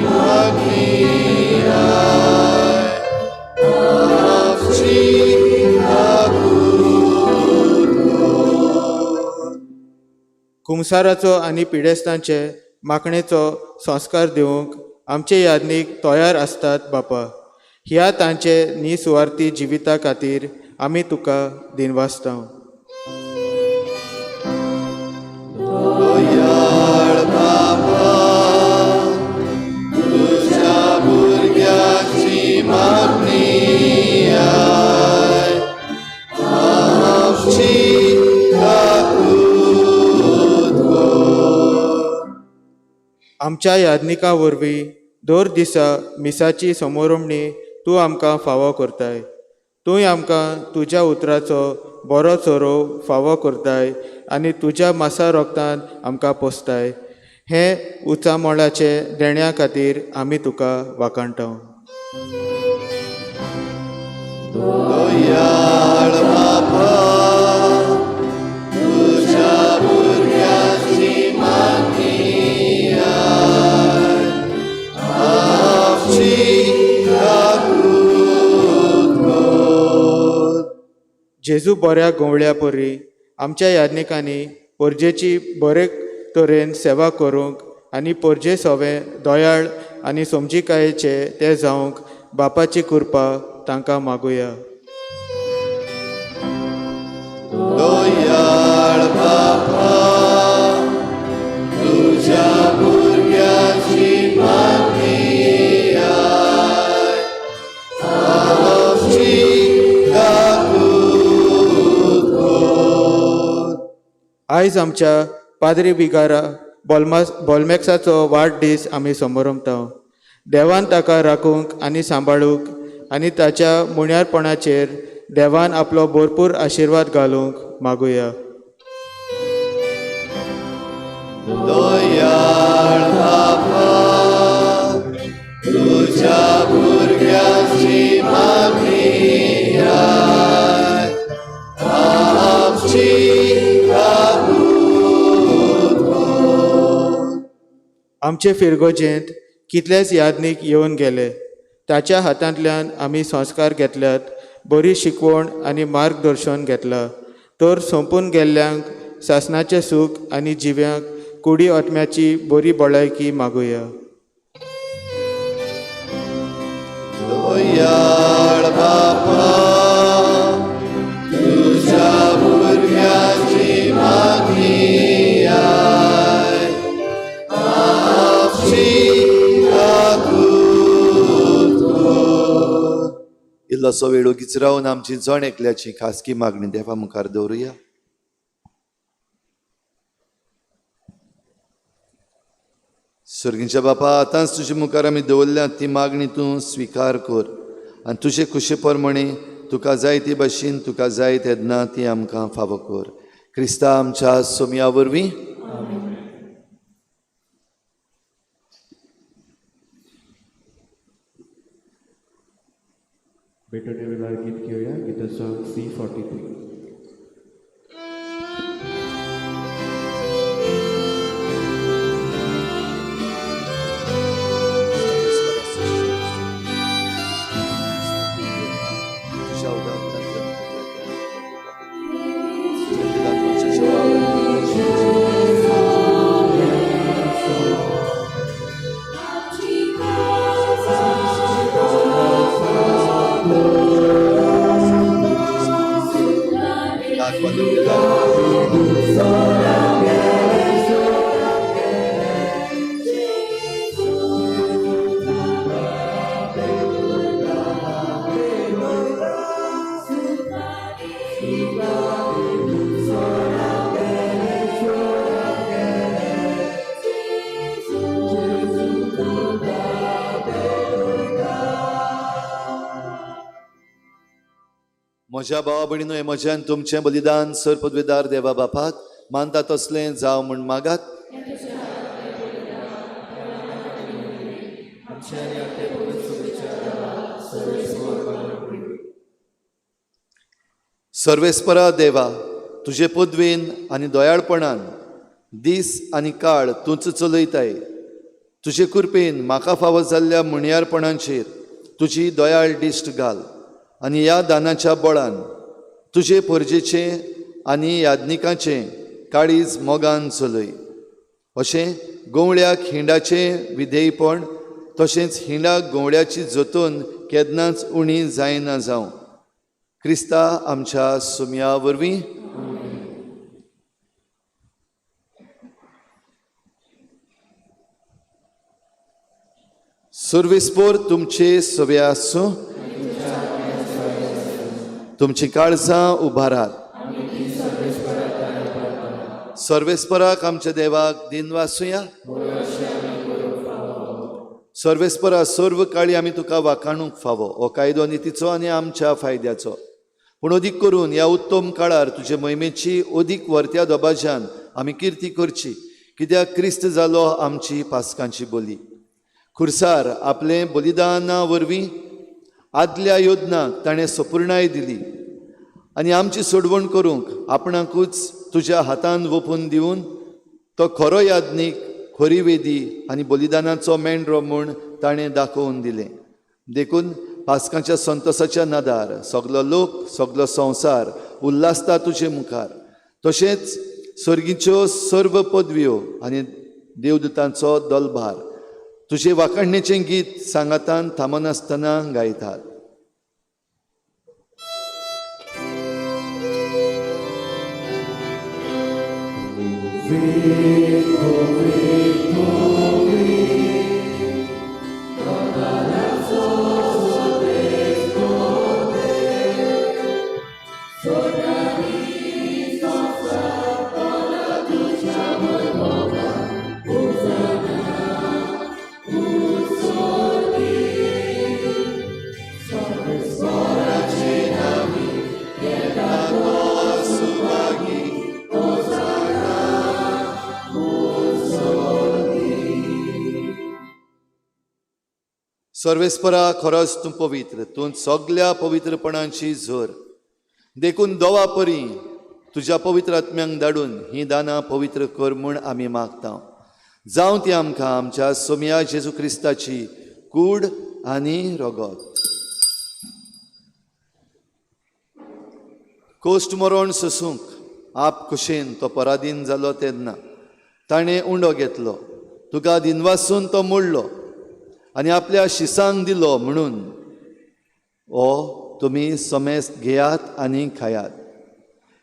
मागणी आमची. कुमसाराचो आनी पिडेस्तांचे मागणेचो संस्कार दिवंक आमचे यादनीक तयार आसतात बापा. ह्या तांचे निसुवार्थी जिविता खातीर आमी तुका दिनवासता. आमच्या यादनिका वरवीं दर दिसा मिसाची समोरमणी तूं आमकां फावो करताय. तूंय आमकां तुज्या उतराचो बरो चरोव फावो करताय आनी तुज्या मासा रोगतान आमकां पोसताय. हें उचामोळाचे देण्या खातीर आमी तुका वाखाणटा. जेजू बऱ्या गवळ्या परी आमच्या याज्ञिकांनी परजेची बरे तरेन सेवा करूंक आनी परजे सोवे दयाळ आनी समजिकायेचे ते जावंक बापाची कृपा तांकां मागुया. दयाळ बापा तुज्या भुरग्याची मागणी आमची काकूत कर. आयज आमच्या पाद्री बिगारा बोलमॅक्साचो वाडदीस आमी समरमता. देवान ताका राखूंक आनी सांबाळूंक आनी ताच्या मुण्यारपणाचेर देवान आपलो भरपूर आशिर्वाद घालूंक मागुया. दयाळ बापा तुज्या भुरग्याची मागणी आमची काकूत कर. आमचे फिरगोजेंत कितलेच याज्ञीक येवन गेले. ताच्या हातांतल्यान आमी संस्कार घेतल्यात, बरी शिकवण आनी मार्गदर्शन घेतलां. तर सोंपून गेल्ल्यांक सासणाचें सूख आनी जिव्यांक कुडी आत्म्याची बरी भलायकी मागुया. दयाळ बापा तुज्या भुरग्याची मागणी आमची काकूत कर. इल्लोसो वेळ ओगीच रावन आमची जण एकल्याची खासगी मागणी देवा मुखार दवरुया. सर्गीच्या बापा, आतांच तुजे मुखार आमी दवरल्या ती मागणी तूं स्विकार कर आनी तुजे खुशे प्रमाणे तुका जाय ते भाशेन तुका जाय तेन्ना ती आमकां फावो कर. क्रिस्ता आमच्या सोमया वरवीं. भेटवणे वेळार गीत घेवया. गिताचो C43. म्हज्या भावा भयणीनो, हें म्हज्यान तुमचें बलिदान सर पदवेदार देवा बापाक मानता तसलें जावं म्हूण मागात. सर्वेस्परा देवा, तुजे पदवेन आनी दयाळपणान दीस आनी काळ तूंच चलयताय. तुजे कृपेन म्हाका फावो जाल्ल्या मुणयारपणाचेर तुजी दयाळ दिश्ट घाल आनी ह्या दानाच्या बळान तुजे परजेचें आनी याज्ञिकाचें काळीज मोगान चलय. अशें गवळ्याक हिंडाचें विधेयपण तशेंच हिंडाक गवळ्याची जतन केन्नाच उणी जायना जावं. क्रिस्ता आमच्या सुमया वरवीं. सर्वेस्पोर तुमचे सवे आसूं. तुमची काळजां उबारात. सर्वेस्पराक आमच्या देवाक दिनवासुया. सर्वेस्परा सर्व काळी आमी तुका वाखाणूंक फावो हो कायदो नितीचो आनी आमच्या फायद्याचो. पूण अदीक करून ह्या उत्तम काळार तुजे मोहिमेची अदीक वर्त्या दबाज्यान आमी किर्ती करची, कित्याक क्रिस्त जालो आमची पासकांची बोली. खुर्सार आपले बलिदाना वरवीं आदल्या योजनाक ताणें सपुर्णाय दिली आनी आमची सोडवण करूंक आपणाकूच तुज्या हातान वोपून दिवन तो खरो याज्ञीक, खरी वेदी आनी बलिदानाचो मेंढरो म्हूण ताणें दाखोवन दिलें. देखून पासकांच्या संतोसाच्या नादार सगलो लोक, सगलो संवसार उल्हासता तुजे मुखार. तशेंच सर्गीच्यो सर्व पदव्यो आनी देवदूतांचो दलभार तुजे वाखाणणेचें गीत सांगातान थांबनासतना गायतात. सर्वेस्परा खरोच तूं पवित्र, तूं सगल्या पवित्रपणाची झर. देखून दोवा परी तुज्या पवित्र आत्म्यांक धाडून ही दानां पवित्र कर म्हूण आमी मागता. जावं ती आमकां आमच्या सोमया जेजू क्रिस्ताची कूड आनी रगत. कोश्ट मरण सोसूंक आप खुशेन तो पराधीन जालो तेन्ना ताणें उंडो घेतलो, तुका दिनवासून तो मोडलो आनी आपल्या शिसांक दिलो म्हणून ओ तुमी समेस्त घेयात आनी खायात.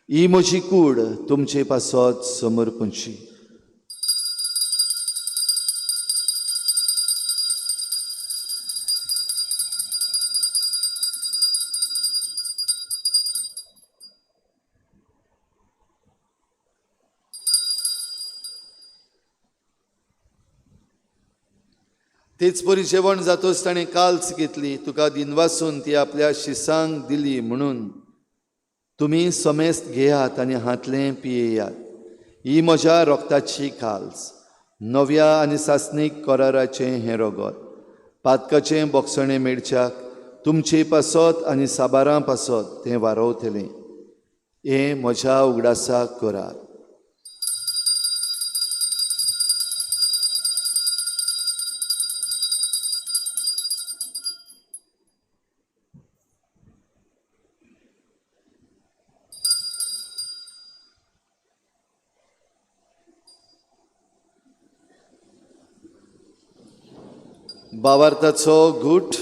ही म्हजी कूड तुमचे पासत समर्पणची. तेच परी जेवण जातोच ताणें काल्स घेतली, तुका दिनवासून ती आपल्या शिसांक दिली म्हणून तुमी समेस्त घेयात आनी हातलें पियेयात. ही म्हज्या रोगताची काल्स, नव्या आनी सासणीक कराराचें हें रगत, पातकाचें बोगसणें मेळच्याक तुमचे पासत आनी साबारां पासत तें वारवतलें. हें म्हज्या उगडासाक करात. बावार्थाचो घूट.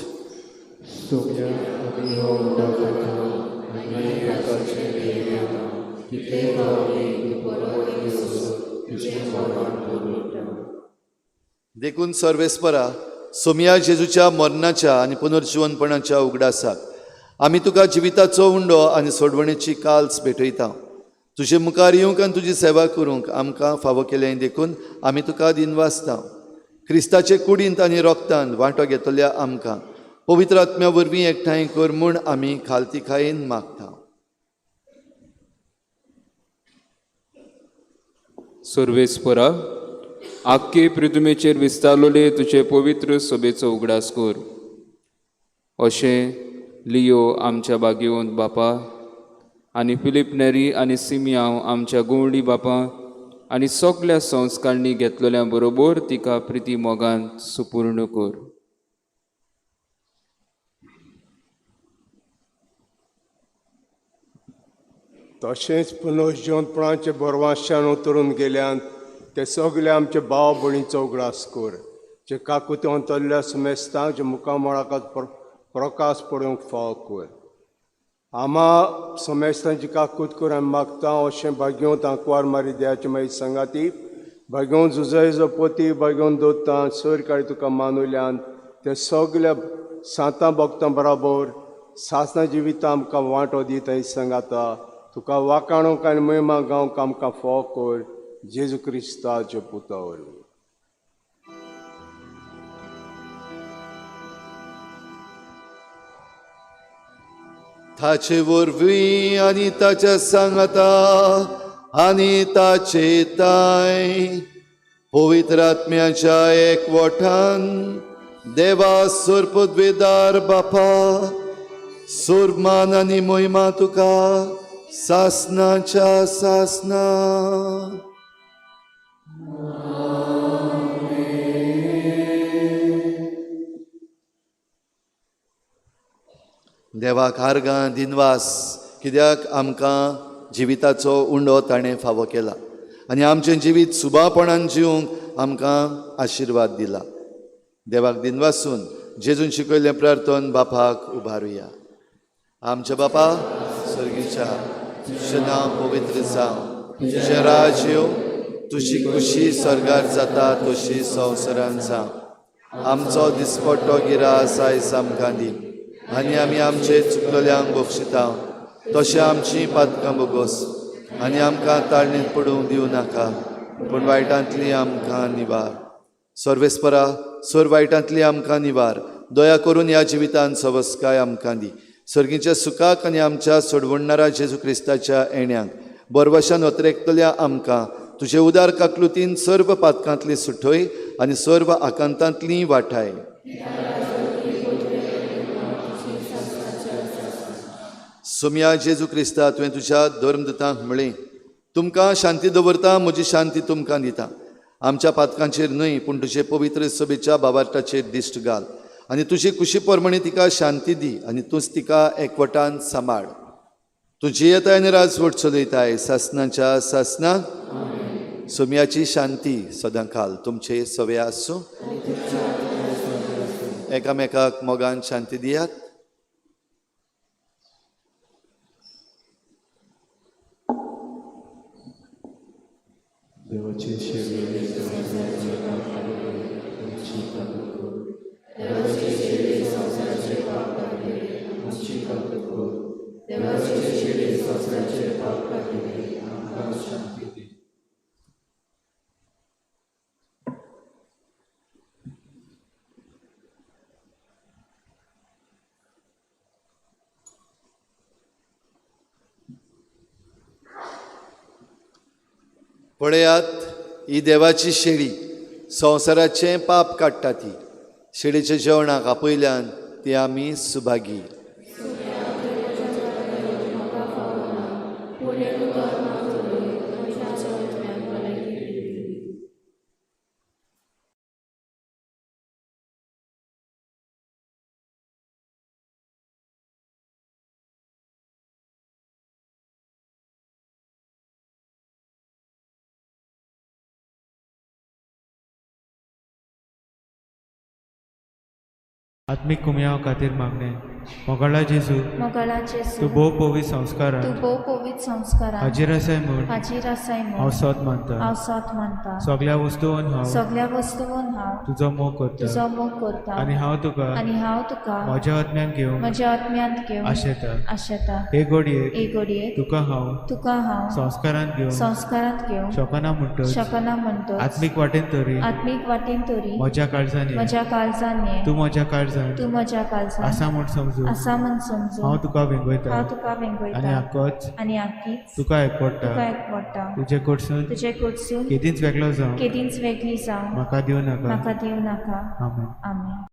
देखून सर्वेस्परा सोमया जेजूच्या मरणाच्या आनी पुनर्जिवनपणाच्या उगडासाक आमी तुका जिविताचो उंडो आनी सोडवणेची काल्स भेटयता. तुजे मुखार येवंक आनी तुजी सेवा करूंक आमकां फावो केलें देखून आमी तुका दिनवासता. क्रिस्ताचे कुडींत आनी रोगतान वांटो घेतल्या आमकां पवित्र आत्म्या वरवीं एकठांय कर म्हूण आमी खालतीखायेन मागता. सर्वेस्परा आख्खे पृथ्वीचेर विस्तारलेले तुजे पवित्र सभेचो उगडास कर. अशें लियो आमच्या बागेवंत बापा आनी फिलीप नेरी आनी सिमियांव आमच्या गोवंडी बापा आनी सगल्या संस्कारणी घेतलेल्या बरोबर तिका प्रिती मोगान सुपूर्ण कर. तशेंच पुनर्जिवंतपणाचे बरवाशान उतरून गेल्यान ते सगळे आमचे भाव भयणीचो उगडास कर, जे काकुते अंतरल्या सुमेस्तांक जे मुखामळाक प्रकाश पडूंक फावो कर. आमा समेस्तांची काकूत कर आमी मागता अशें भाग्योंत आंकवार मारी देवाचे मागीर सांगाती भाग्योन जुजयजो पोती भाग्योन दोतां सर काळी तुका मानुल्यान ते सगल्या सांतां भक्तां बराबर सासना जिवितां आमकां वांटो दिता सांगाता तुका वाकाणूंक आनी महिमा गावंक आमकां फावो कर जेजू क्रिस्ताच्या पुता वरवीं. ताचे वरवीं आनी ताच्या सांगाता आनी ताचे ताय पवित्र आत्म्याच्या एकवटान देवा सोरपदवेदार बापा सोरमान आनी मोहिमा तुका सासनाच्या सासना. देवाक आर्गां दिनवास कित्याक आमकां जिविताचो उंडो ताणें फावो केला आनी आमचें जिवीत सुबापणान जिवंक आमकां आशिर्वाद दिला. देवाक दिनवासून जेजून शिकयल्लें प्रार्थन बापाक उबारुया. आमच्या बापा सर्गीच्या, तुजें नांव पवित्र जावं, तुजें राज येवं, तुजी खुशी स्वर्गार जाता तशी संवसारान जावं. आमचो दिसपट्टो गिरास आयज आमकां दी आनी आमी आमचे चुकलेल्यांक बक्षिता तशें आमची पातकां बोगोस आनी आमकां ताळणींत पडूंक दिवं नाका, पूण वायटांतली आमकां निवार. सर्वेस्परा सोर वायटांतली आमकां निवार, दया करून ह्या जिवितान सवस्काय आमकां दी. सर्गीच्या सुखाक आनी आमच्या सोडवणणारा जेजू क्रिस्ताच्या येण्याक बरवशान अत्रेकतल्या आमकां तुजे उदार काकलुतीन सर्व पातकांतली सुठय आनी सर्व आकांतांतली वाठाय. सोम्या जेजू क्रिस्ता, तुवें तुज्या धर्मदूतांक म्हळें, तुमकां शांती दवरता, म्हजी शांती तुमकां दिता. आमच्या पातकांचेर न्हय पूण तुजे पवित्र सभेच्या बाबार्टाचेर दिश्ट घाल आनी तुजी कुशी प्रमाणे तिका शांती दी आनी तूंच तिका एकवटान सांबाळ. तूं जियेताय आनी राजवट चलयताय सासनाच्या सासना. सोम्याची शांती सदां काल तुमचे सवे आसूं. एकामेकाक मोगान शांती दियात. देवाचे शेळी संवसाराचे पाप काडपी, आमची काकूत कर. देवाचे शेळी संवसाराचे पाप काडपी, आमची काकूत कर. देवाचे शेळी संवसाराचे पाप काडपी, आमकां शांती दी. पळयात, ही देवाची शेळी संवसाराचें पाप काडटा. ती शेळीच्या जेवणाक आपयल्यान ती आमी सुभागी. आत्मीक कुमयाव खातीर मागणें. मोगाळा जेजू, मोगाळा जेजू, तूं भोव पवित्र संस्कारान, तूं भोव पवित्र संस्कारान हाजीर आसाय म्हूण, हाजीर आसाय म्हूण हांव सोद मानता, हांव सोद मानता. सगल्या वस्तून हांव, सगल्या वस्तून हांव तुजो मोग करता, तुजो मोग करता. आनी हांव तुका, आनी हांव तुका म्हज्या आत्म्यान घेवंक, म्हज्या आत्म्यांत घेवंक आशेता, आशेता. हे घडयेक, हे घडयेक तुका हांव, तुका हांव संस्कारांत घेवंक, संस्कारांत घेवंक शकना म्हणटच, शकना म्हणटच, आत्मीक वाटेन तरी, आत्मीक वाटेन तरी म्हज्या काळजान, म्हज्या काळजान ये, तूं म्हज्या काळजान, तूं म्हज्या काळजान आसा म्हूण समजून, आसा म्हूण समजून हांव तुका वेंगयता, हांव तुका वेंगयता. आनी आकोच, आनी आकीच तुका एकवटा, तुका एकवटा. तुजे कडसून, तुजे कडसून केदींच वेगळो जावं, केदींच वेगळी जावं म्हाका दिवं नाका, म्हाका दिवं नाका. आमेन. आमेन.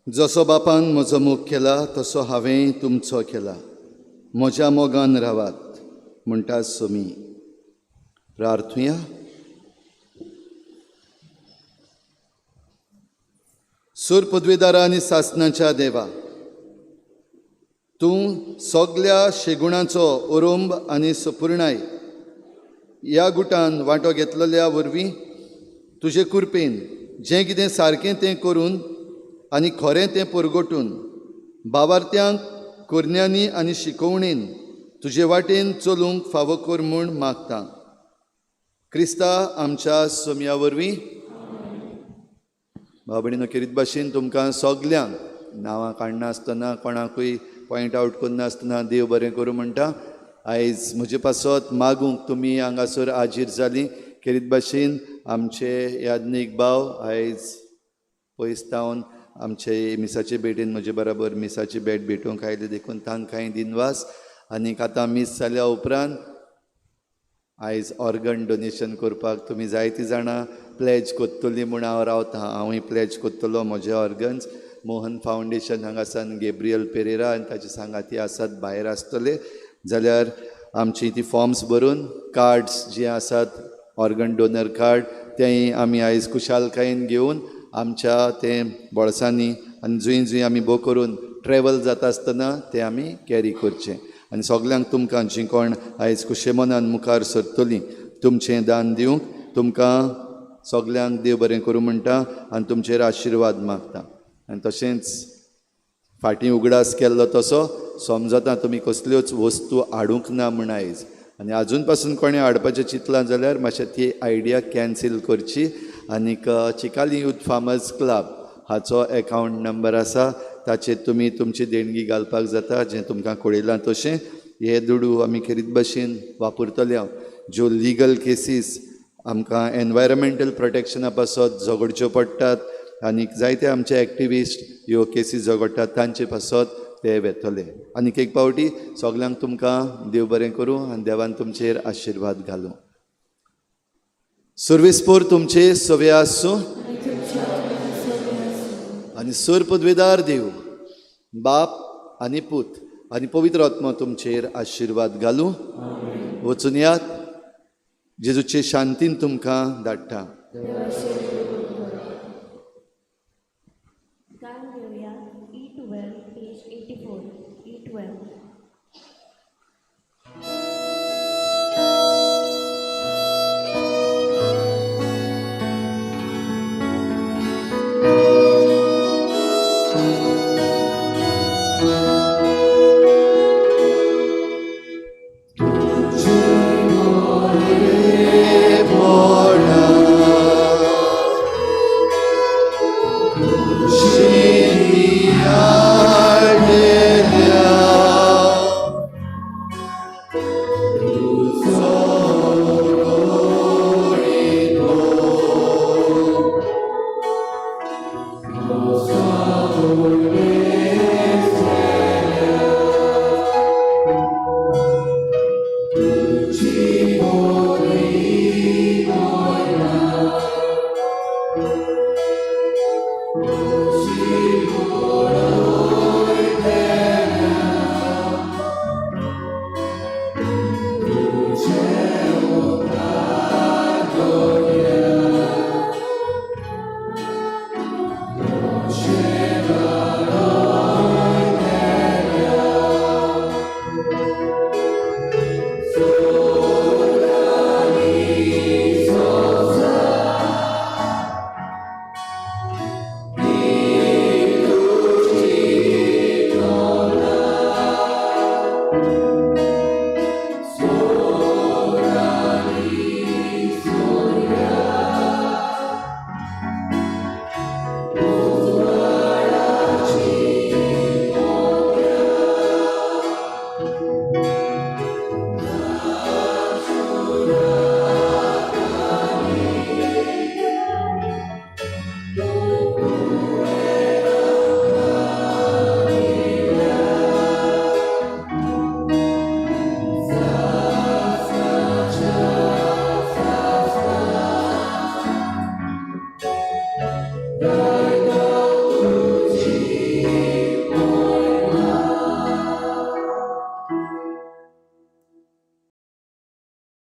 जसो बापान म्हजो मोग केला तसो हांवें तुमचो केला, म्हज्या मोगान रावात म्हणटा सोमी. प्रार्थुया. सूर पदवीदारा आनी सासणाच्या देवा, तूं सगल्या शेगुणाचो ओरोंब आनी सपुर्णाय ह्या गुटान वांटो घेतलेल्या वरवीं तुजे कृपेन जें कितें सारकें तें करून आनी खरें तें परगटून बावार्थ्यांक करण्यांनी आनी शिकोवणेन तुजे वाटेन चलूंक फावो कर म्हूण मागता. क्रिस्ता आमच्या सोमया वरवीं. भाव भयणीनो, खेरीत भाशेन तुमकां सगल्यांक नांवां काडनासतना कोणाकूय पॉयंट आवट करनासतना देव बरें करूं म्हणटा. आयज म्हजे पासत मागूंक तुमी हांगासर हाजीर जालीं. खेरीत भाशेन आमचे याज्ञीक भाव आयज पयस तावन आमचे मिसाचे भेटेन म्हजे बराबर मिसाची भेट भेटूंक आयले देखून तांकांय दिनवास. आनीक आतां मीस जाल्या उपरांत आयज ऑर्गन डोनेशन करपाक तुमी जायतीं जाणां प्लॅज कोत्तली म्हूण हांव रावतां. हांवूय प्लॅज कोत्तलो म्हजे ऑर्गन्स. मोहन फावंडेशन हांगासान गेब्रियल पेरेरा आनी ताचे सांगाती आसात, भायर आसतले जाल्यार आमची ती फॉर्म्स भरून कार्ड्स जीं आसात ऑर्गन डोनर कार्ड तेंय आमी आयज खुशालकायेन घेवन आमच्या तें बोळसांनी आनी जंय जंय आमी भो करून ट्रॅवल जाता आसतना तें आमी कॅरी करचें. आनी सगल्यांक तुमकां जीं कोण आयज खुशे मनान मुखार सरतलीं तुमचें दान दिवंक तुमकां सगल्यांक देव बरें करूं म्हणटा आनी तुमचेर आशिर्वाद मागता. आनी तशेंच फाटीं उगडास केल्लो तसो समजता तुमी कसल्योच वस्तू हाडूंक ना म्हूण आयज, आनी आजून पासून कोणें हाडपाचें चिंतलां जाल्यार मातशें ती आयडिया कॅन्सील करची. आनीक चिकाली यूथ फार्मर्स क्लब हाचो एकावंट नंबर आसा, ताचेर तुमी तुमची देणगी घालपाक जाता. जें तुमकां कळयलां तशें हे दुडू आमी खेरीत भशेन वापरतले. ज्यो लिगल केसीस आमकां एनवायरमेंटल प्रोटेक्शना पासत झगडच्यो पडटात आनीक जायते आमचे एक्टिविस्ट ह्यो केसी झगडटात तांचे पासत ते वेतले. आनीक एक पावटी सगल्यांक तुमकां देव बरें करूं आनी देवान तुमचेर आशिर्वाद घालूं. सुर्वेसपोर तुमचे सवे आसूं आनी सूर पदवेदार देव बाप आनी पूत आनी पवित्र आत्मा तुमचेर आशिर्वाद घालूं. वचून यात, जेजूचे शांतीन तुमकां धाडटा. E12, page 84, E12. She